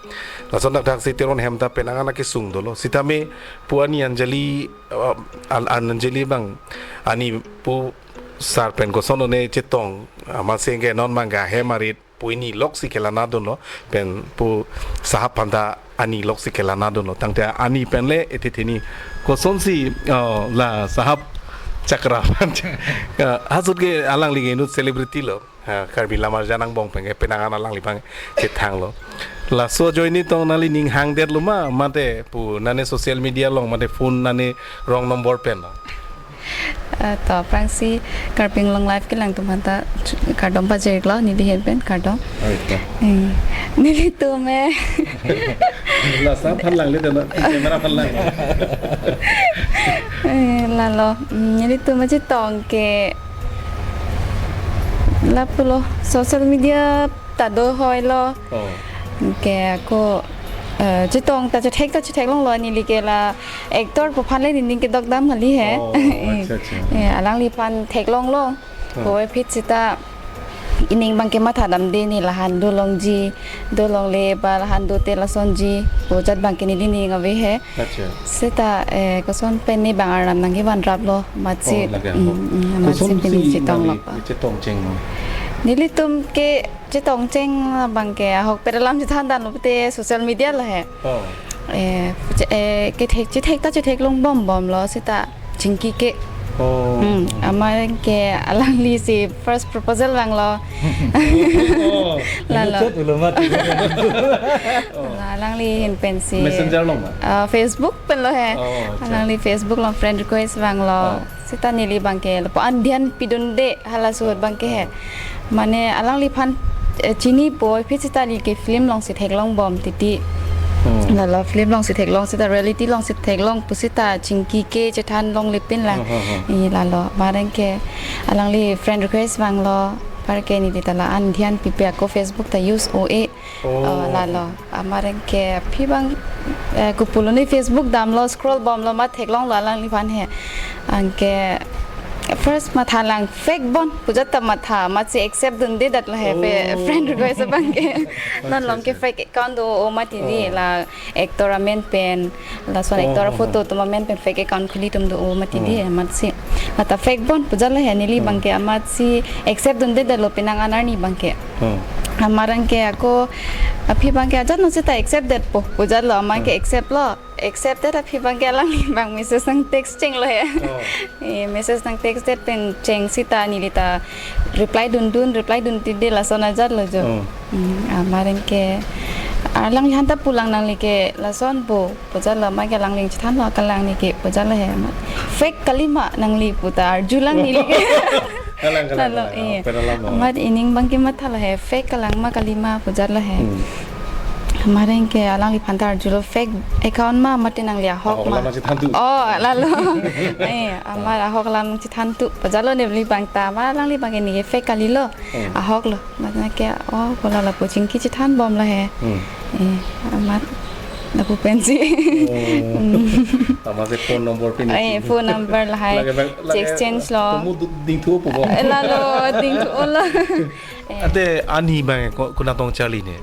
Lason dak dak si Teron hem ta penang an akesung dolo. Sitame pu ani Anjali, uh, An-, Anjali abang, ani pu Sar pen koson one chetong, amat sing ke non abang ke hem arit pu ini lok si kelana dunlo, pen pu sahap aphan ta ani lok si kelana dunlo. Tangte ani pen le ete theni koson si, oh, la sahap chakra aphan. Ya, ahut ke alangli ke inut celebrity lo. Ha, Karbi lam arjan angbong pen ke penang an alangliphan chethang lo. Laso ajoine tong nangli ning hangdet lo ma, mate pu nane social media along, mate phone nane wrong number pen lo. Eh, to aphrangsi Karbi Anglong Live kelang atum aphan ta kardom pajir-iklo, neli ahin pen kardom. Oi, to. Eh, nelitum eh. La sa aphan lang le dana, camera aphan lang. Eh, lalo, mm, nelitum chetong ke lapulo, social media ta do hoi lo. Oh. Ke ako, eh, chetong ta chethek ta chetheklong lo, neli ke la actor pu aphan le nening kedok dam kali he. Oh, acha, acha. Eh, alangliphan theklong lo. Oh. Puvoiphit seta ining abang ke matha damde, ne lahan dolongji, dolongle ba lahan dote lasonji pu ajat abang ke neli ning ave he. Acha. Seta, eh, koson pen ne abang arnam nangkevan raplo, amatsi, oh, lake, mm, oh, mm, amatsi koson pini si chetong nangli lo. Chetong cheng lo? Nelitum ke chetong cheng abang ke ahokpet alam chethan damlo pute social media lo he. Oh. Eh, che-, eh, kethek, chethek ta chetheklong bom bom lo, seta chingki ke. Oh. Hmm, amat ke alangli si first proposal vanglo. Oh. Lalo. Chat ulo mat. Oh. La alangli ahin pensi. Messenger along ma? Ah, Facebook pen lo he. Oh, acha. Alangli Facebook along friend request vanglo. Oh. Seta neli abang ke lapu-an dhyan pidunde hala ahut abang ke he. Mane alangliphan, eh, chini puvoiphit seta neli ke film along si theklong bom titi. Oh. Lalo film along si theklong, seta reality along si theklong pu seta chingki ke chethan longle pin la. Oh, oh, oh. Eh, lalo amat ke alangli friend request vanglo, apar ke neli ta la-an dhyan pipe, ako Facebook ta use ove. Oh. Oh, lalo. Amat ke aphi abang, eh, kopulo ne Facebook damlo, scroll bomlo, amat theklonglo alangliphan he. Anke first matha lang fake bon pu ajat ta matha, amatsi accept dundedet lo he, fe-, oh, friend request abang ke. Non along ke, acha, acha, fake account do-o mati di, oh, la actor amen pen, lason, oh, actor, oh, photo, oh, atum amen pen fake account khuli atum do-o mati di, oh, amatsi. Matha fake bon pu ajat lo he, neli, oh, abang ke amatsi accept dundedet lo penang an arni abang ke. Oh. Amat ke ako aphi abang ke ajat no seta accept detpo pu ajat lo, amat ke, oh, accept lo. Accepted aphi abang ke alangli abang message nang text cheng lo he. Oh. Eh, message nang text det pen cheng seta neli ta reply dun dun, reply dun titi lason ajat lo jo. Oh. Hmm, amat ke alangli aphan ta pulang nangli ke lason pu pu ajat lo, amat ke alangli chethan lo, kalang ne ke pu ajat lo he. Amat fake kali ma nangli pu ta arjulang neli ke. Kalang, kalang, lalo, kalang. Iya. Pen alam lo. Amat ining abang ke matha lo he, fake kalang ma kali ma pu ajat lo he. Hmm. Amat ke alangliphan ta arjulo fake account ma, mate nangli ahok, ahok ma, alam chethan tu. Oh, lalo. Eh, amat ahok alam chethan tu pu ajat lo neli abang ta, amat alangli abang ke ne ke fake kali lo. Hmm. Ahok lo. Amat ke, oh, ko lalo pu chingki chethan bom lo he. Hmm. Eh, amat Lapu pensi. Oh. Amatsi phone number pini. Eh, phone number lahai. Lake bang, lake exchange lo. Temu du-, dingthu po bo. Eh, lalo, dingthu lo. Eh. Ante ani abang ko-, konat tong charli ne?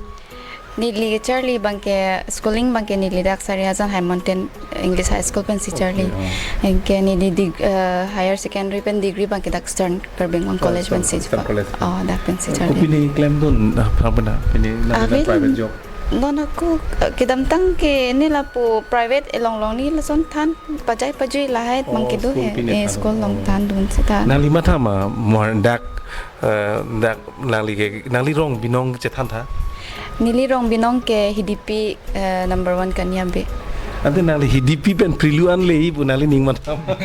Neli charli abangke schooling abangke neli dak Sarihajan High Mountain English High School pensi charli. Okay, oh. Anke neli dig-, eh, higher secondary pen degree abangke dak Eastern Karbi Anglong College pensi. Eastern College. Oh, dak pensi charli. Ko pini klemdun, ah, pernah, pernah. Pini nang, ah, nang pini private job. Non ako, eh, kedamtang ke ne lapu private elong long ne lason than pajai pajui lahai. Oh, abangke do school he. Pini eh, than. School along oh. Thandun seta. Nangli matha ma, mo dak, eh, dak nangli ke, nangli rong binong chethan tha? Neli rong binong ke Hidipi, eh, number one Kania Bey. Ante nangli Hidipi pen Prilu an le-i pu nangli ning matha ma?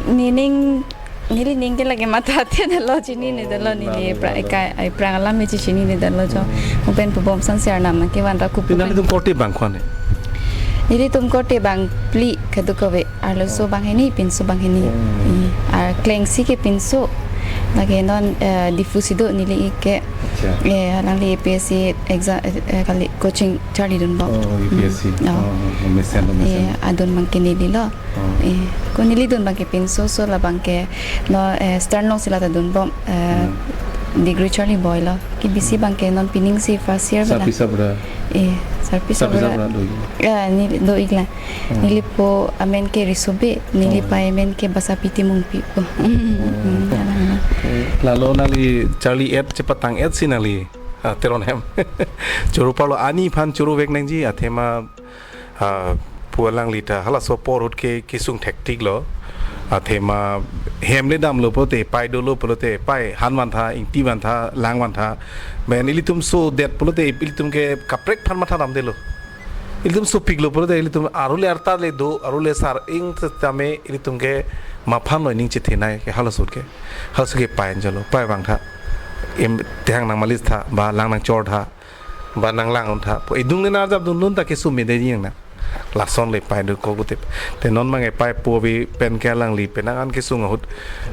Nening, neli ning ke lake matha te dolo, chinine dolo. Oh, neli lalo, pra-, lalo. Ka, ai prang alam me chinine dolo jo. Hmm. Mo pen pubom san siar nam ke van ra kupu. Nangli pen. Tum korte abang ko-an ne? Nelitum korte abang phli kadokave, arloso oh. Abang hini, pinso abang hini. Hmm. Eh, ar klengsi ke pinso. Lake non, eh, Diphu si do neli ke. Acha. Eh, alangli A P S C exam, eh, eh, kali coaching charlidun bom. Oh, A P S C. Hmm. Oh. Oh, oh, mesen lo, mesen. Eh, adon abangke neli lo. Oh. Eh, ko neli dun abangke pinso, so la abangke non, eh, Eastern alongsi la ta dun bom, eh, hmm. Degree charli boi lo. Ke bisi abangke non pining si first year bala. Sarpi sabra. Eh, sarpi sabra. Sarpi sabra do-ik. Eh, neli do-ik la. Hmm. Neli po amen ke Riso Bey, neli oh. Pai amen ke Basapi Timungpi po. Hmm, oh. Alang. Eh, lalo nangli charli-et chepatang-et si nangli, ah, Teron hem. Choro parlo ani aphan choro vek nangji athema ah, pu alangli ta halaso apor ahut ke kesung thektik lo. Athema hem le damlo pulote, pai dolo pulote, pai han van tha, ingti van tha, lang van tha. Ben ilitum sodet pulote, ilitum ke kaprek aphan matha damdelo. Ilitum sopik lo pulote, ilitum arule arta le do, arule sar-ing tame, ilitum ke maphan lo ning chethenei ke halaso ahut ke. Halaso ke pai anjalo, pai vang tha. Em, tehang nang malis tha, ba lang nang chor tha. Ba nang lang-un tha. Po idung ne narjap dun dun ta kesung me de jing na. Lason le pai do ko gutip. Te non abangke pai po bi pen ke alangli penang an kesung ahut.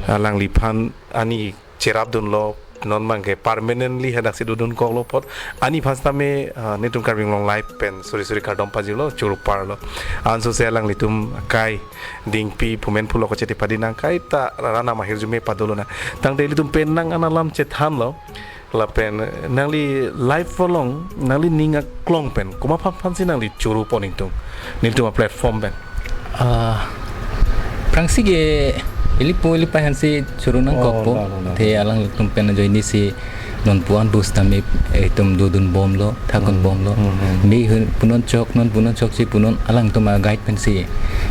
Alangliphan ani cherapdunlo. Non abangke permanently hadak si dodun koklo apot. Ani aphan sitame, ah, netum Karbi Anglong Live pen suri suri kardom pajirlo, choro parlo. Anso se alanglitum akai Dingpi Phumen Phulo ko chete padi nang kaita rana mahir jume padolo na. Tangte ilitum penang an alam chethanlo. Lapen nangli live along, nangli ning aklong pen, komat aphan aphansi nangli choro pon ingtung, nelitum a-platform pen? Ah, aphrangsi ke ili po ili pai aphansi choro nang oh, kokpo. No, no, no. The alanglitum pen ajoine si non puan bus tame itum dodun bomlo, thakon hmm, bomlo. Hmm, hmm. Mi hun punon chok, non punon chok si punon alangtum a-guide pensi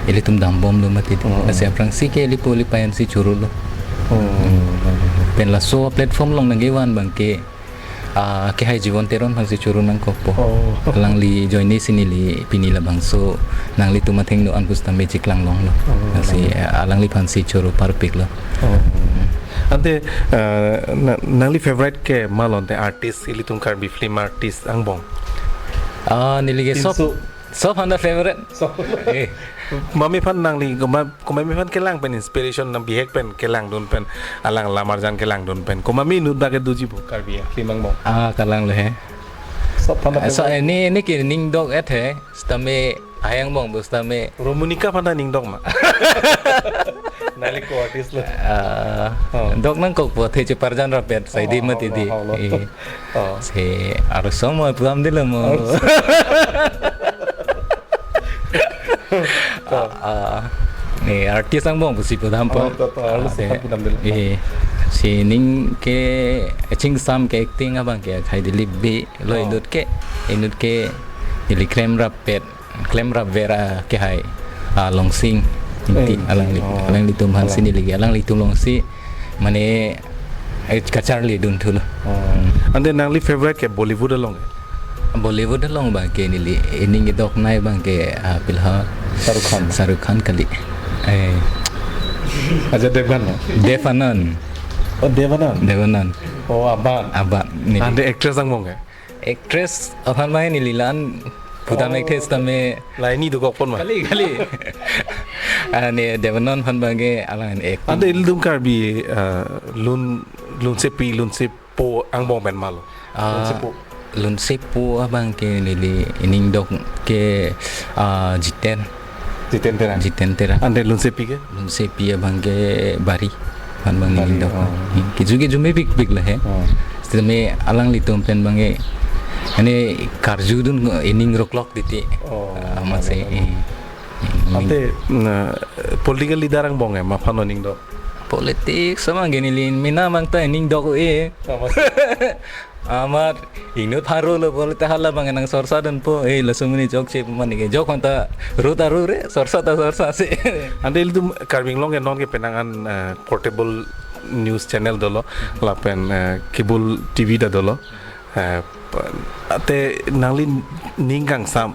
ilitum dam bomlo mati. Hmm, hmm. Lasi aphrangsi ke ili po ili pai aphansi chorolo. Oh. Hmm. Pen laso platform along nangkevan abangke, ah, kehai Jibon Teron aphansi choro nang kokpo. Oh. Alangli ajoine si neli pini labangso nanglitum athengno anpus tame chiklang longlo. Oh, lasi, alangli. Eh, alangliphansi choro parpiklo. Oh. Ante, eh, na-, nangli favorite ke malon te artist, ilitum Karbi film artist angbong? Ah, neli ke sob, pinso. Sob aphan ta favorite. Sob. Eh. Komat-i aphan nangli, komat-, komat-i aphan kelang pen inspiration nang bihek pen kelangdun pen, alang lam arjan kelangdun pen. Komat-i inut bak ke doji pu Karbi film angbong? Ah, kalang lo he. Sob aphan ta favorite. So, eh, ne, ne ke ning dok-et he. Sitame ahai angbong pu sitame. Romonika aphan ta ning dok ma? Nangli ko-artist lo. Ah, oh. Dok nang kokpo the cheparjan rapet, saidi oh, mati oh, di. Oh, oh. Eh. Oh. Si arusong mo pudam dilo mo. Arusong. Ah, ah. Ne artist angbong pusi pudam po. Oh, to, to, artist ah, angbong pudam dilo. Eh, si ning ke chingsam ke acting abangke khai Dilip Bey lo oh. Inut ke, inut ke neli klemrap pet, klemrap vera kehai, ah, Longsing Ingti, eh, alangli, oh. Alanglitum aphansi alang. Neli ke, alanglitum alongsi mane, eh, kacharlidun thulo. Oh. Hmm. Ante nangli favorite ke Bollywood along? Bollywood along abangke neli, ining idok nai abangke, ah, pilha Shah Rukh Khan. Shah Rukh Khan kali. Eh. Ajay Devgan na? Dev Anand. Oh, Dev Anand. Dev Anand. Oh, aban. Aban neli. Ante actress angbong ke? Actress aphan mai neli la-an pudam oh. Actress tame. Laini dokok pon ma? Kali, kali. Ah, ne Dev Anand aphan abangke alang acting. Ante ilitum Karbi, ah, lun, lunsepi, lunsepo angbong pen malo. Ah, lunsepo. Lunsepo abang ke neli ining dok ke, ah, Jiten. Jiten Terang. Jiten Terang. Ante Lunsepi ke? Lunsepi abang ke Bari. Abang Bari, ining dok. Oh. Kejut kejut me pik pik la he. Oh. Sitame alanglitum pen abang ke, ane karjudun ining roklok titi. Oh, amat se, lalo, lalo. Eh. Ante, na, political leader angbong eh, maphan ining dok. Politics abang ke neli mena abang ta ining dok eh. Amat. Amat ingnut pharo lo politic hala abang nang sorsa dunpo. Eh, langsung ni jok che mani ke. Jok manta ru ta ru re, sorsa ta sorsa se. Ante ilitum Karbi Anglong ke non ke penang an, eh, portable news channel dolo, lapen, eh, cable T V ta dolo. Eh, ante nangli ning kangsam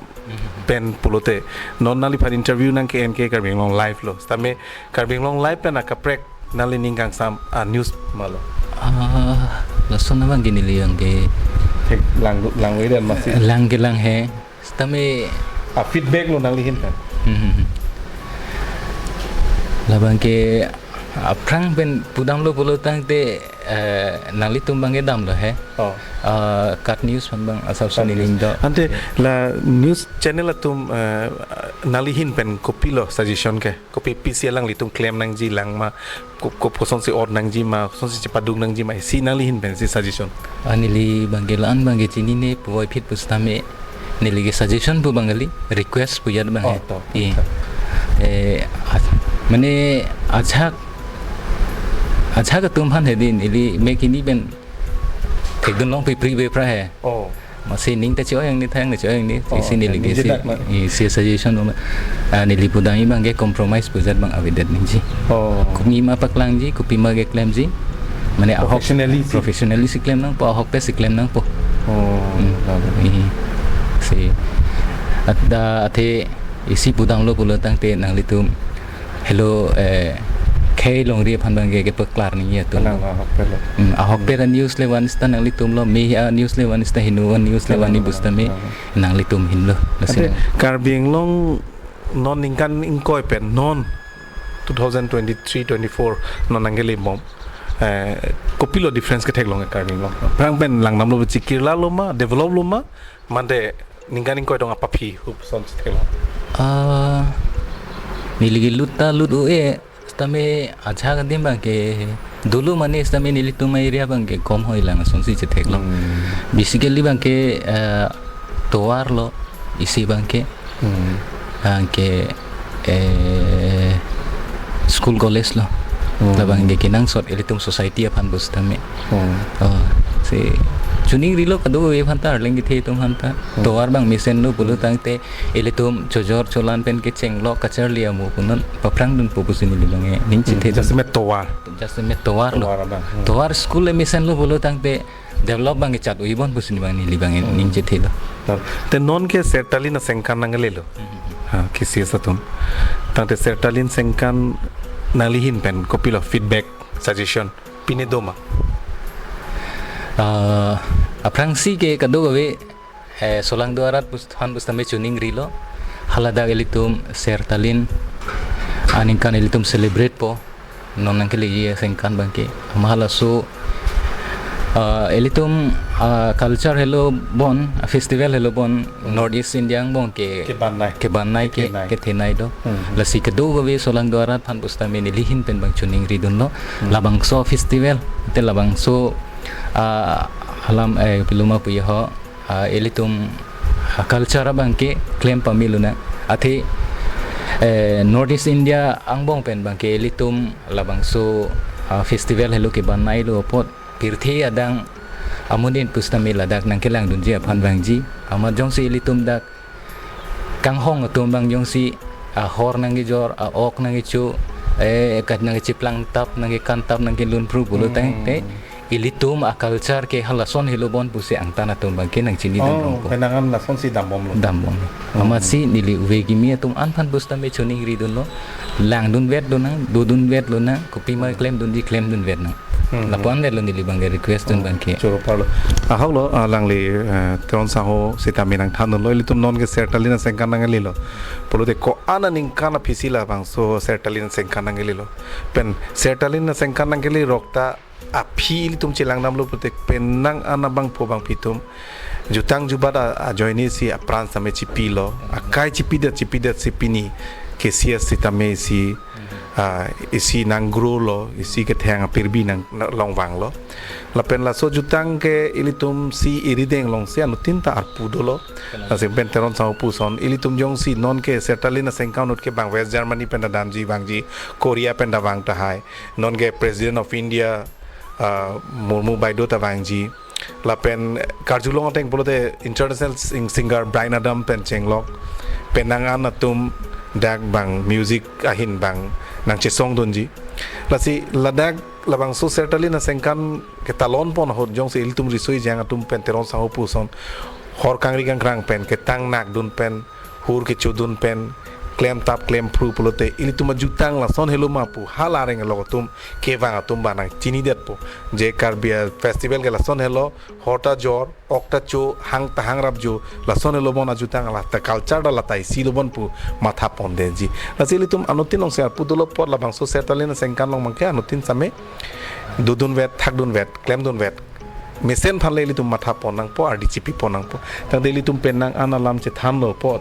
pen pulote, non nangliphan interview nang ke N K Karbi Anglong Live lo. Sitame Karbi Anglong Live pen akaprek nangli ning kangsam a news ma lo? Ah, lason abang ke neli abang ke. Thek lang, lang we dan masih. Lang ke lang he. Sitame a feedback lo nangli ahin pen. Hmm. Labang ke aphrang pen pudamlo pulo tangte, eh, nanglitum abang ke damlo he. Oh. Ah, KAT News abang asap. KAT News. Ining dok. Ante la news channel atum, eh, nangli ahin pen kopilo suggestion ke? Kopi pisi alanglitum klem nangji lang ma, ko-, ko-, kosonsi ot nangji ma, kosonsi chepaduk nangji ma, isi nangli ahin pensi suggestion. Ah, neli abang ke la-an abang ke chinine puvoiphit pusitame, neli ke suggestion pu abang kali, request pu ajat abang. Oh, he. To. Eh, eh, ach-, mane ajahak, ajahak atum aphan hedi neli mek hini pen thekdun long pipri be pra he. Oh. Amatsi ning ta cho yang ni thang ni cho yang ni. Oh, isi neli ke ningje si, dak ma. Isi suggestion lo ma. Ah, neli pudam abang ke compromise pu ajat abang avedet nangji. Oh. Kopi ma paklangji, kopi ma ke klemji. Mane ahok professionally si. Professionally si klem nangpo, ahokpet si klem nangpo. Oh, hmm. Lalu. Isi. Ada athe isi pudamlo pulo tangte nanglitum helo, eh, khei longri aphan abang ke kepaklar nangji atum. Nang ahokpet lo. Hmm, ahokpet a news le van sita nanglitum lo, me a news le van sita, hinu a news le van ni pusitame, ah, nanglitum ahin lo. Lasi ante nang Karbi Anglong non ningkan ingkoi pen non two thousand twenty-three twenty-four non nangkele bom, eh, kopilo difference ketheklong Karbi Anglong? Aphrang pen langdamlo chikirla lo ma, develop lo ma, mande ningkan ingkoi tong apaphi hup son si theklong? Ah, neli ke lut ta lut un-e, sitame ajahak adim abang ke dolo mane sitame nelitum area abang ke kom hoi lang sonsi chetheklong. Hmm. Basically abang ke, eh, tovar lo isi abang ke. Hmm. Abang ke, eh, school college lo. Hmm. Labang ke kenangsot ilitum society aphan pusitame. Hmm. Oh, si chuning rilo kadokave aphan ta, arleng kethe atum aphan ta. Hmm. Tovar abang mesenlo pulo tangte ilitum chojor cholan pen kechenglo kacharli amu punon paphrang dunpo pusi neli abang ke ning chethe. Hmm. Just me tovar. Just me tovar lo. Tovar abang. Hmm. Tovar school le mesenlo pulo tangte develop abang ke chat-ui bon pusi neli abang, neli abang, hmm, ning chethe lo. Te non ke Sertalin asengkan nanglelo. Hmm. Ha, kisi atum. Tangte Sertalin sengkan nangli ahin pen kopilo feedback, suggestion pine do ma? Ah, aphrangsi ke kadokave, eh, solangdo arat pus-, aphan pusitame chuning rilo. Haladak ilitum Sertalin aningkan ilitum celebrate po. Non nangkeleji asengkan abang ke. Amat halaso, ah, ilitum, ah, culture helo bon, ah, festival helo bon, North East India angbong ke, kebanai. Kebanai ke, kethenei. Kethenei do. Hmm. Lasi kadokave solangdo arat aphan pusitame neli ahin pen abang chuning ridunlo. Hmm. Labangso festival, te labangso, ah, alam, eh, piluma puya ho, ah, ilitum, ah, culture abang ke klem pame lonang. Athe, eh, North East India angbong pen abang ke ilitum labangso, ah, festival helo kebanai lo apot pirthe adang amonit pusitame ladak nangkelangdunji aphan vangji. Amat jongsi ilitum dak kanghong atum abang jongsi ahor nangkejor, a-ok nangkecho, eh, kat nangkecheplangtap, nangkekantap, nangkelunphru pulo tangte, hmm, ilitum a-culture ke halason helo bon pusi angtan atum abang ke nangchinidun, oh, rongpo. Penang an lasonsi dambomlo. Dambomlo. Hmm. Amatsi neli ove kimi atum an aphan pusitame chuning ridunlo. Langdunvet lonang, dodunvet lonang, kopima klemdunji klemdunvet nang. Hmm. Lapu-an le lo neli abang ke request dun, oh, abang ke. Choro parlo. Ahok lo, ah, alangli, eh, Teron sangho sitame nangthandunlo, ilitum non ke Sertalin asengkan nanglelo. Pulote ko-an aningkan aphisi labangso Sertalin asengkan nanglelo? Pen Sertalin asengkan nangkelerok ta aphi ilitum chelangdamlo pulote penang an abangpo bangphi atum jutang jubat a-, ajoine si apran sitame chipilo, akai chipidet chipidet si pini K C S sitame si, ah, isi nang grow lo, isi ketheng apirbi nang, nang longvanglo. Lapen laso jutang ke ilitum si irideng alongsi anuttin ta arpu dolo. Lasi pen Teron Sangho puson, ilitum jongsi non ke Sertalin asengkan ahut ke bang West Germany pen ta damji vangji, Korea pen ta vang tahai. Non ke President of India, ah, Murmu Baido ta vangji. Lapen karjulong ateng pulote international sing-, singer Bryan Adams pen chenglok. Penang an atum dak bang music ahin bang nangchesongdunji. Lasi ladak labangso Sertalin asengkan ketalon pon ahut jongsi ilitum riso ejang atum pen Teron Sangho puson hor kangri kangkrang pen ketang nakdun pen hur kechodun pen klemtap klemphru pulote ilitum ajutang lason helo ma pu hala areng along atum kevang atum bang nangchinidetpo. Je Karbi, ah, festival ke lason helo, hor ta jor, ok ta cho, hang ta hangrap jo, lason helo bon ajutang, la ta culture ta la ta isi lo bon pu matha pondetji. Lasi ilitum anuttin alongsi arpu dolo apot labangso Sertalin asengkan along abangke anuttin sitame dodunvet, thakdunvet, klemdunvet. Mesen aphan le ilitum matha pon nangpo, ardi chipi pon nangpo. Tangte ilitum penang an alam chethanlo apot,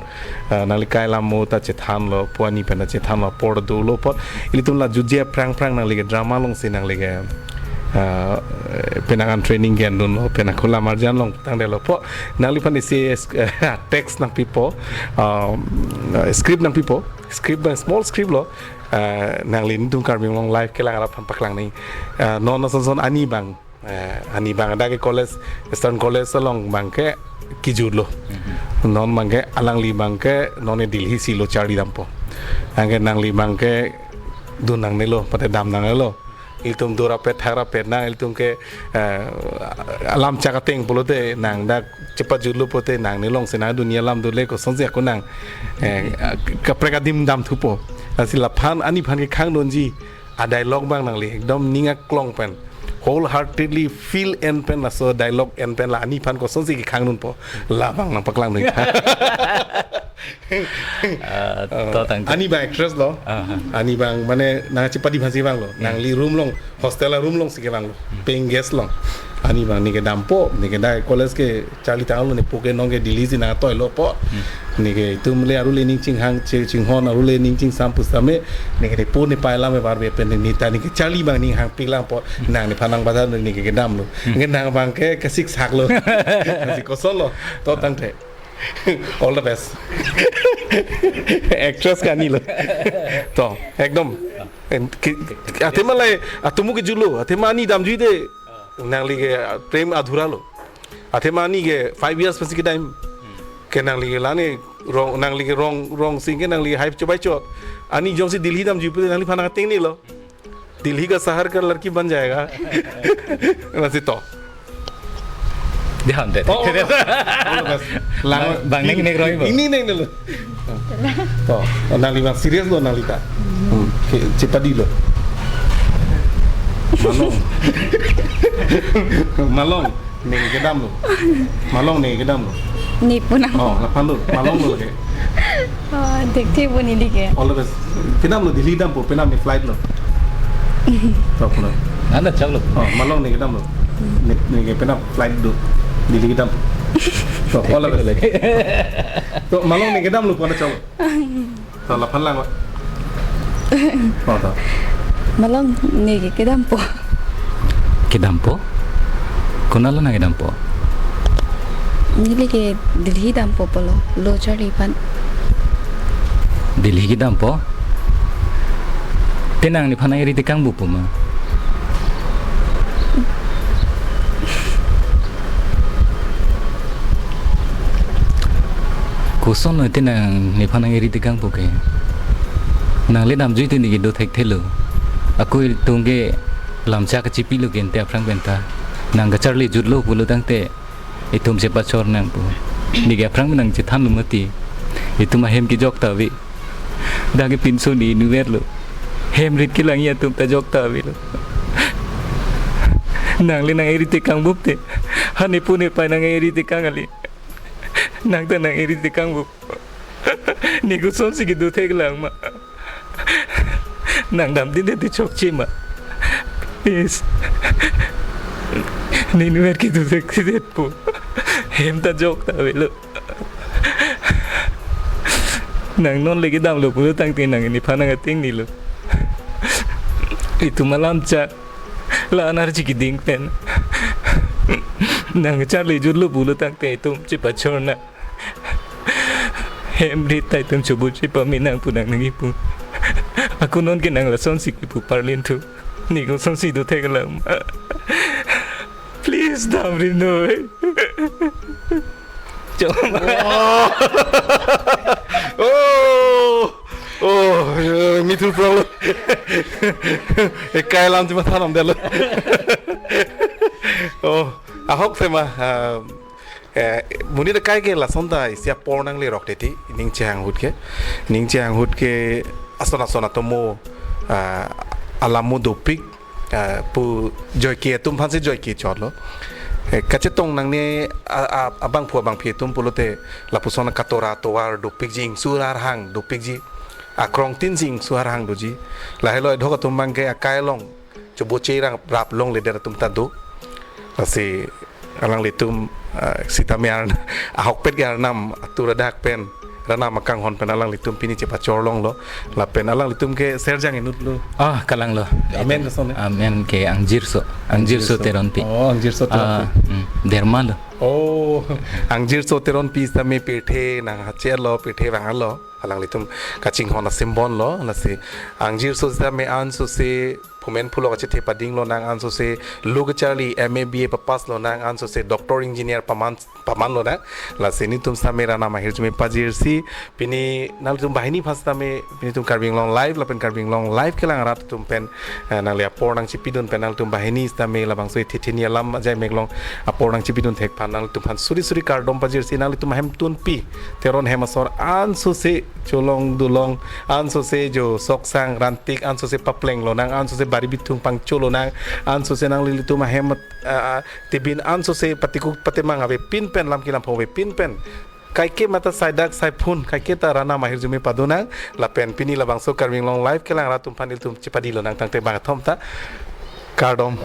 ah, nangli kai alam mo ta chethanlo, pu ani pen ta chethanlo, apor dolo apot. Ilitum la jutji aphrang phrang nangli ke drama alongsi nangli ke, ah, penang an training ke-endunlo, penang khulam arjan long tangdetlo apot. Nangliphan isi es-, text nangpipo, um, script nangpipo, script bang small script lo, ah, nangli nelitum Karbi Anglong live kelang arap aphan paklang nangji. Ah, non ason son ani bang, eh, ani bang dak ke college, Eastern College along abangke kejutlo. Mhm. Non abangke alangli abangke non ke Delhi si lo charli dampo. Anke nangli abangke dun nangnelo, pate dam nangnelo. Ilitum dorapet thakrapet nang ilitum ke, eh, alam chak ateng pulote nang dak chepajutlo pulote nangne alongsi nang dunia alam dole kosonsi ako nang, eh, kaprek adim damthupo. Lasi laphan ani aphan kekhangdunji a-dialogue bang nangli ekdom ning aklong pen, wholeheartedly feel en pen laso dialogue en pen la ani aphan kosonsi kekhangdunpo, labang nangpaklang nang. Ah, to tangte. Ani bang actress lo. Aha. Ani bang mane nangchepadi aphansi vanglo. Hmm. Nangli room along, hostel a-room alongsi kevanglo. Hmm. Paying guest along. Ani bang ne kedampo, ne ke dak college ke charli tanglo, ne po ke non ke Delhi si nangtoilo apot. Hmm. Ne ke itum le arule ning chinghang, chi-, chinghon arule ning chingsam pusitame, ne ke ne po ne pai alam evar be pen ne ta ne ke charli bang ning hangpiklang apot. Hmm. Nang nephan nangbadan ne ke kedamlo. Hmm. Nge nang abangke kesik saklo. Nasi kosonlo. To tangte. All the best. Actress ke ani lo. To, ekdom. En, ki, athema la, atum ke julo, athema ani damjui te. Nangli ke, ah, prem adhura lo. Athema ani ke five years pensi kedam. Ke nangli ke lane rong, nangli ke rong, rong sing ke nangli hype chobai chot. Ani jongsi Delhi damjui pute nangliphan nangtengnelo. Delhi का शहर का लड़की बन जाएगा। Nasi to. Dah, dah. Oh, oh, oh. All the best. Lang. Bang, bang, neng, neng, roi, bang. Ini neng dulu. To, nangli bang serious lo nangli ta. Hmm. Ke, chepadi lo. Malong. Malong. Ne kedamlo. Malong ne kedamlo. Ne punang. Oh, laphan lo. Malong lo ke. Oh, dekte bu neli ke. All the best. Kedamlo Delhi dampo, penap ne flight lo. To puna. Anda chaklo. Oh, malong ne kedamlo. Ne, ne ke penap flight do. Delhi kedam. To, all the best. To, malong ne kedamlo puna chaklo. To, laphan lang, Pak. Oh, to. Malong ne ke kedampo. Kedampo? Konatlo nang kedampo? Neli ke Delhi dampo pulo, lo charli aphan. Delhi kedampo? Te nang nephan nang-eri tekang bupo ma? Koson lo te nang nephan nang-eri tekangpo ke. Nang le damjui te ne kedo thekthelo. Ako itum ke lamchak kachipilo ke ante aphrang penta. Nang kacharli jutlo pulo tangte itum chepachor nangpo. Ne ke aphrang nang chethanlo mati. Itum ahem kejok ta ave. Dak ke pinso ne inutvet lo. Hem rit kelang atum ta jok ta avelo. Nang le nang-eri tekang bup te. Ha ne pu ne pai nang-eri tekang kali. Nang ta nang-eri tekang bup. Ne kosonsi kedo theklang ma? Nang damdin te chokche ma? Please. Ne inutvet kedo thekthedetpo. Hem ta jok ta avelo. Nang non legi damlo pulo tangte nang neliphan nang ating nilo. Itum alamchak la-an arji keding pen nang charli jutlo pulo tangte itum chepachorna. Hem rit ta itum chobut chepame nang pu nang nangkipu. Ako non ke nang lasonsi kipu parlin thu. Ne kosonsi do thek alam. Please damri noi. Choma. Oh, oh, eh, mithur prong lo. Ekai alam chethan damdetlo. Oh, ahok tema, ah, eh, monit akai ke lason ta isi apor nanglerok teti, ning chehang ahut ke. Ning chehang ahut ke ason ason atomo, ah, alam mo dopik, ah, pu joike atum aphansi joike chotlo. Eh, kachetong nangne a, a, abangphu abangphi atum pulote lapuson katora tovar dopikji, ingsu arhang dopikji, akrong tin si ingsu arhang doji. Lahelo edhok atum abang ke akai along choboche rang rap longledet atum ta do. Lasi alanglitum, ah, sitame arn-, ahokpet ke Arnam atur adak pen, Arnam akanghon pen alanglitum pini chepachor longlo. Lapen alanglitum ke serjang inutlo. Ah, kalanglo. Amen ke son, eh? Amen ke Angjirso. Angjirso Angjirso. Teronpi. Oh, Angjirso Ah, Teronpi. Hmm, derma lo. Oh, Angjirso Teronpi sitame pirthe nang hachelo, pirthe vanglo. Alanglitum kachinghon a-symbol lo, lasi Angjirso sitame ansose phumen phulok achethe pading lonang, ansose lo kacharli M A B A papass lonang, ansose doctor engineer paman, paman lonang. Lasi netum sitame Arnam ahirjume pajirsi, pini nanglitum banghini aphan sitame, pini itum Karbi Anglong Live lapen Karbi Anglong Live kelang arat atum pen, eh, nangli apor nangchipidun pen nangtum banghini sitame labangso ethetheni alam ajai meklong apor nangchipidun thek aphan nangtum aphan suri suri kardom pajirsi, nanglitum ahemtunpi Teron hem asor ansose cholong dulong, ansose jo soksang rantik, ansose papleng lonang, ansose bari bithung pangcho lonang, ansose nanglitum ahem, ah, ah, tibin ansose patikuk patemang avepin pen, lam kelam pho avepin pen, kaike mata saidak saiphun, kaike ta Arnam ahirjume padonang. Lapen pini labangso Karbi Anglong Live kelang arat atum aphan ilitum chepadi lonang tangte bangkethom ta kardom.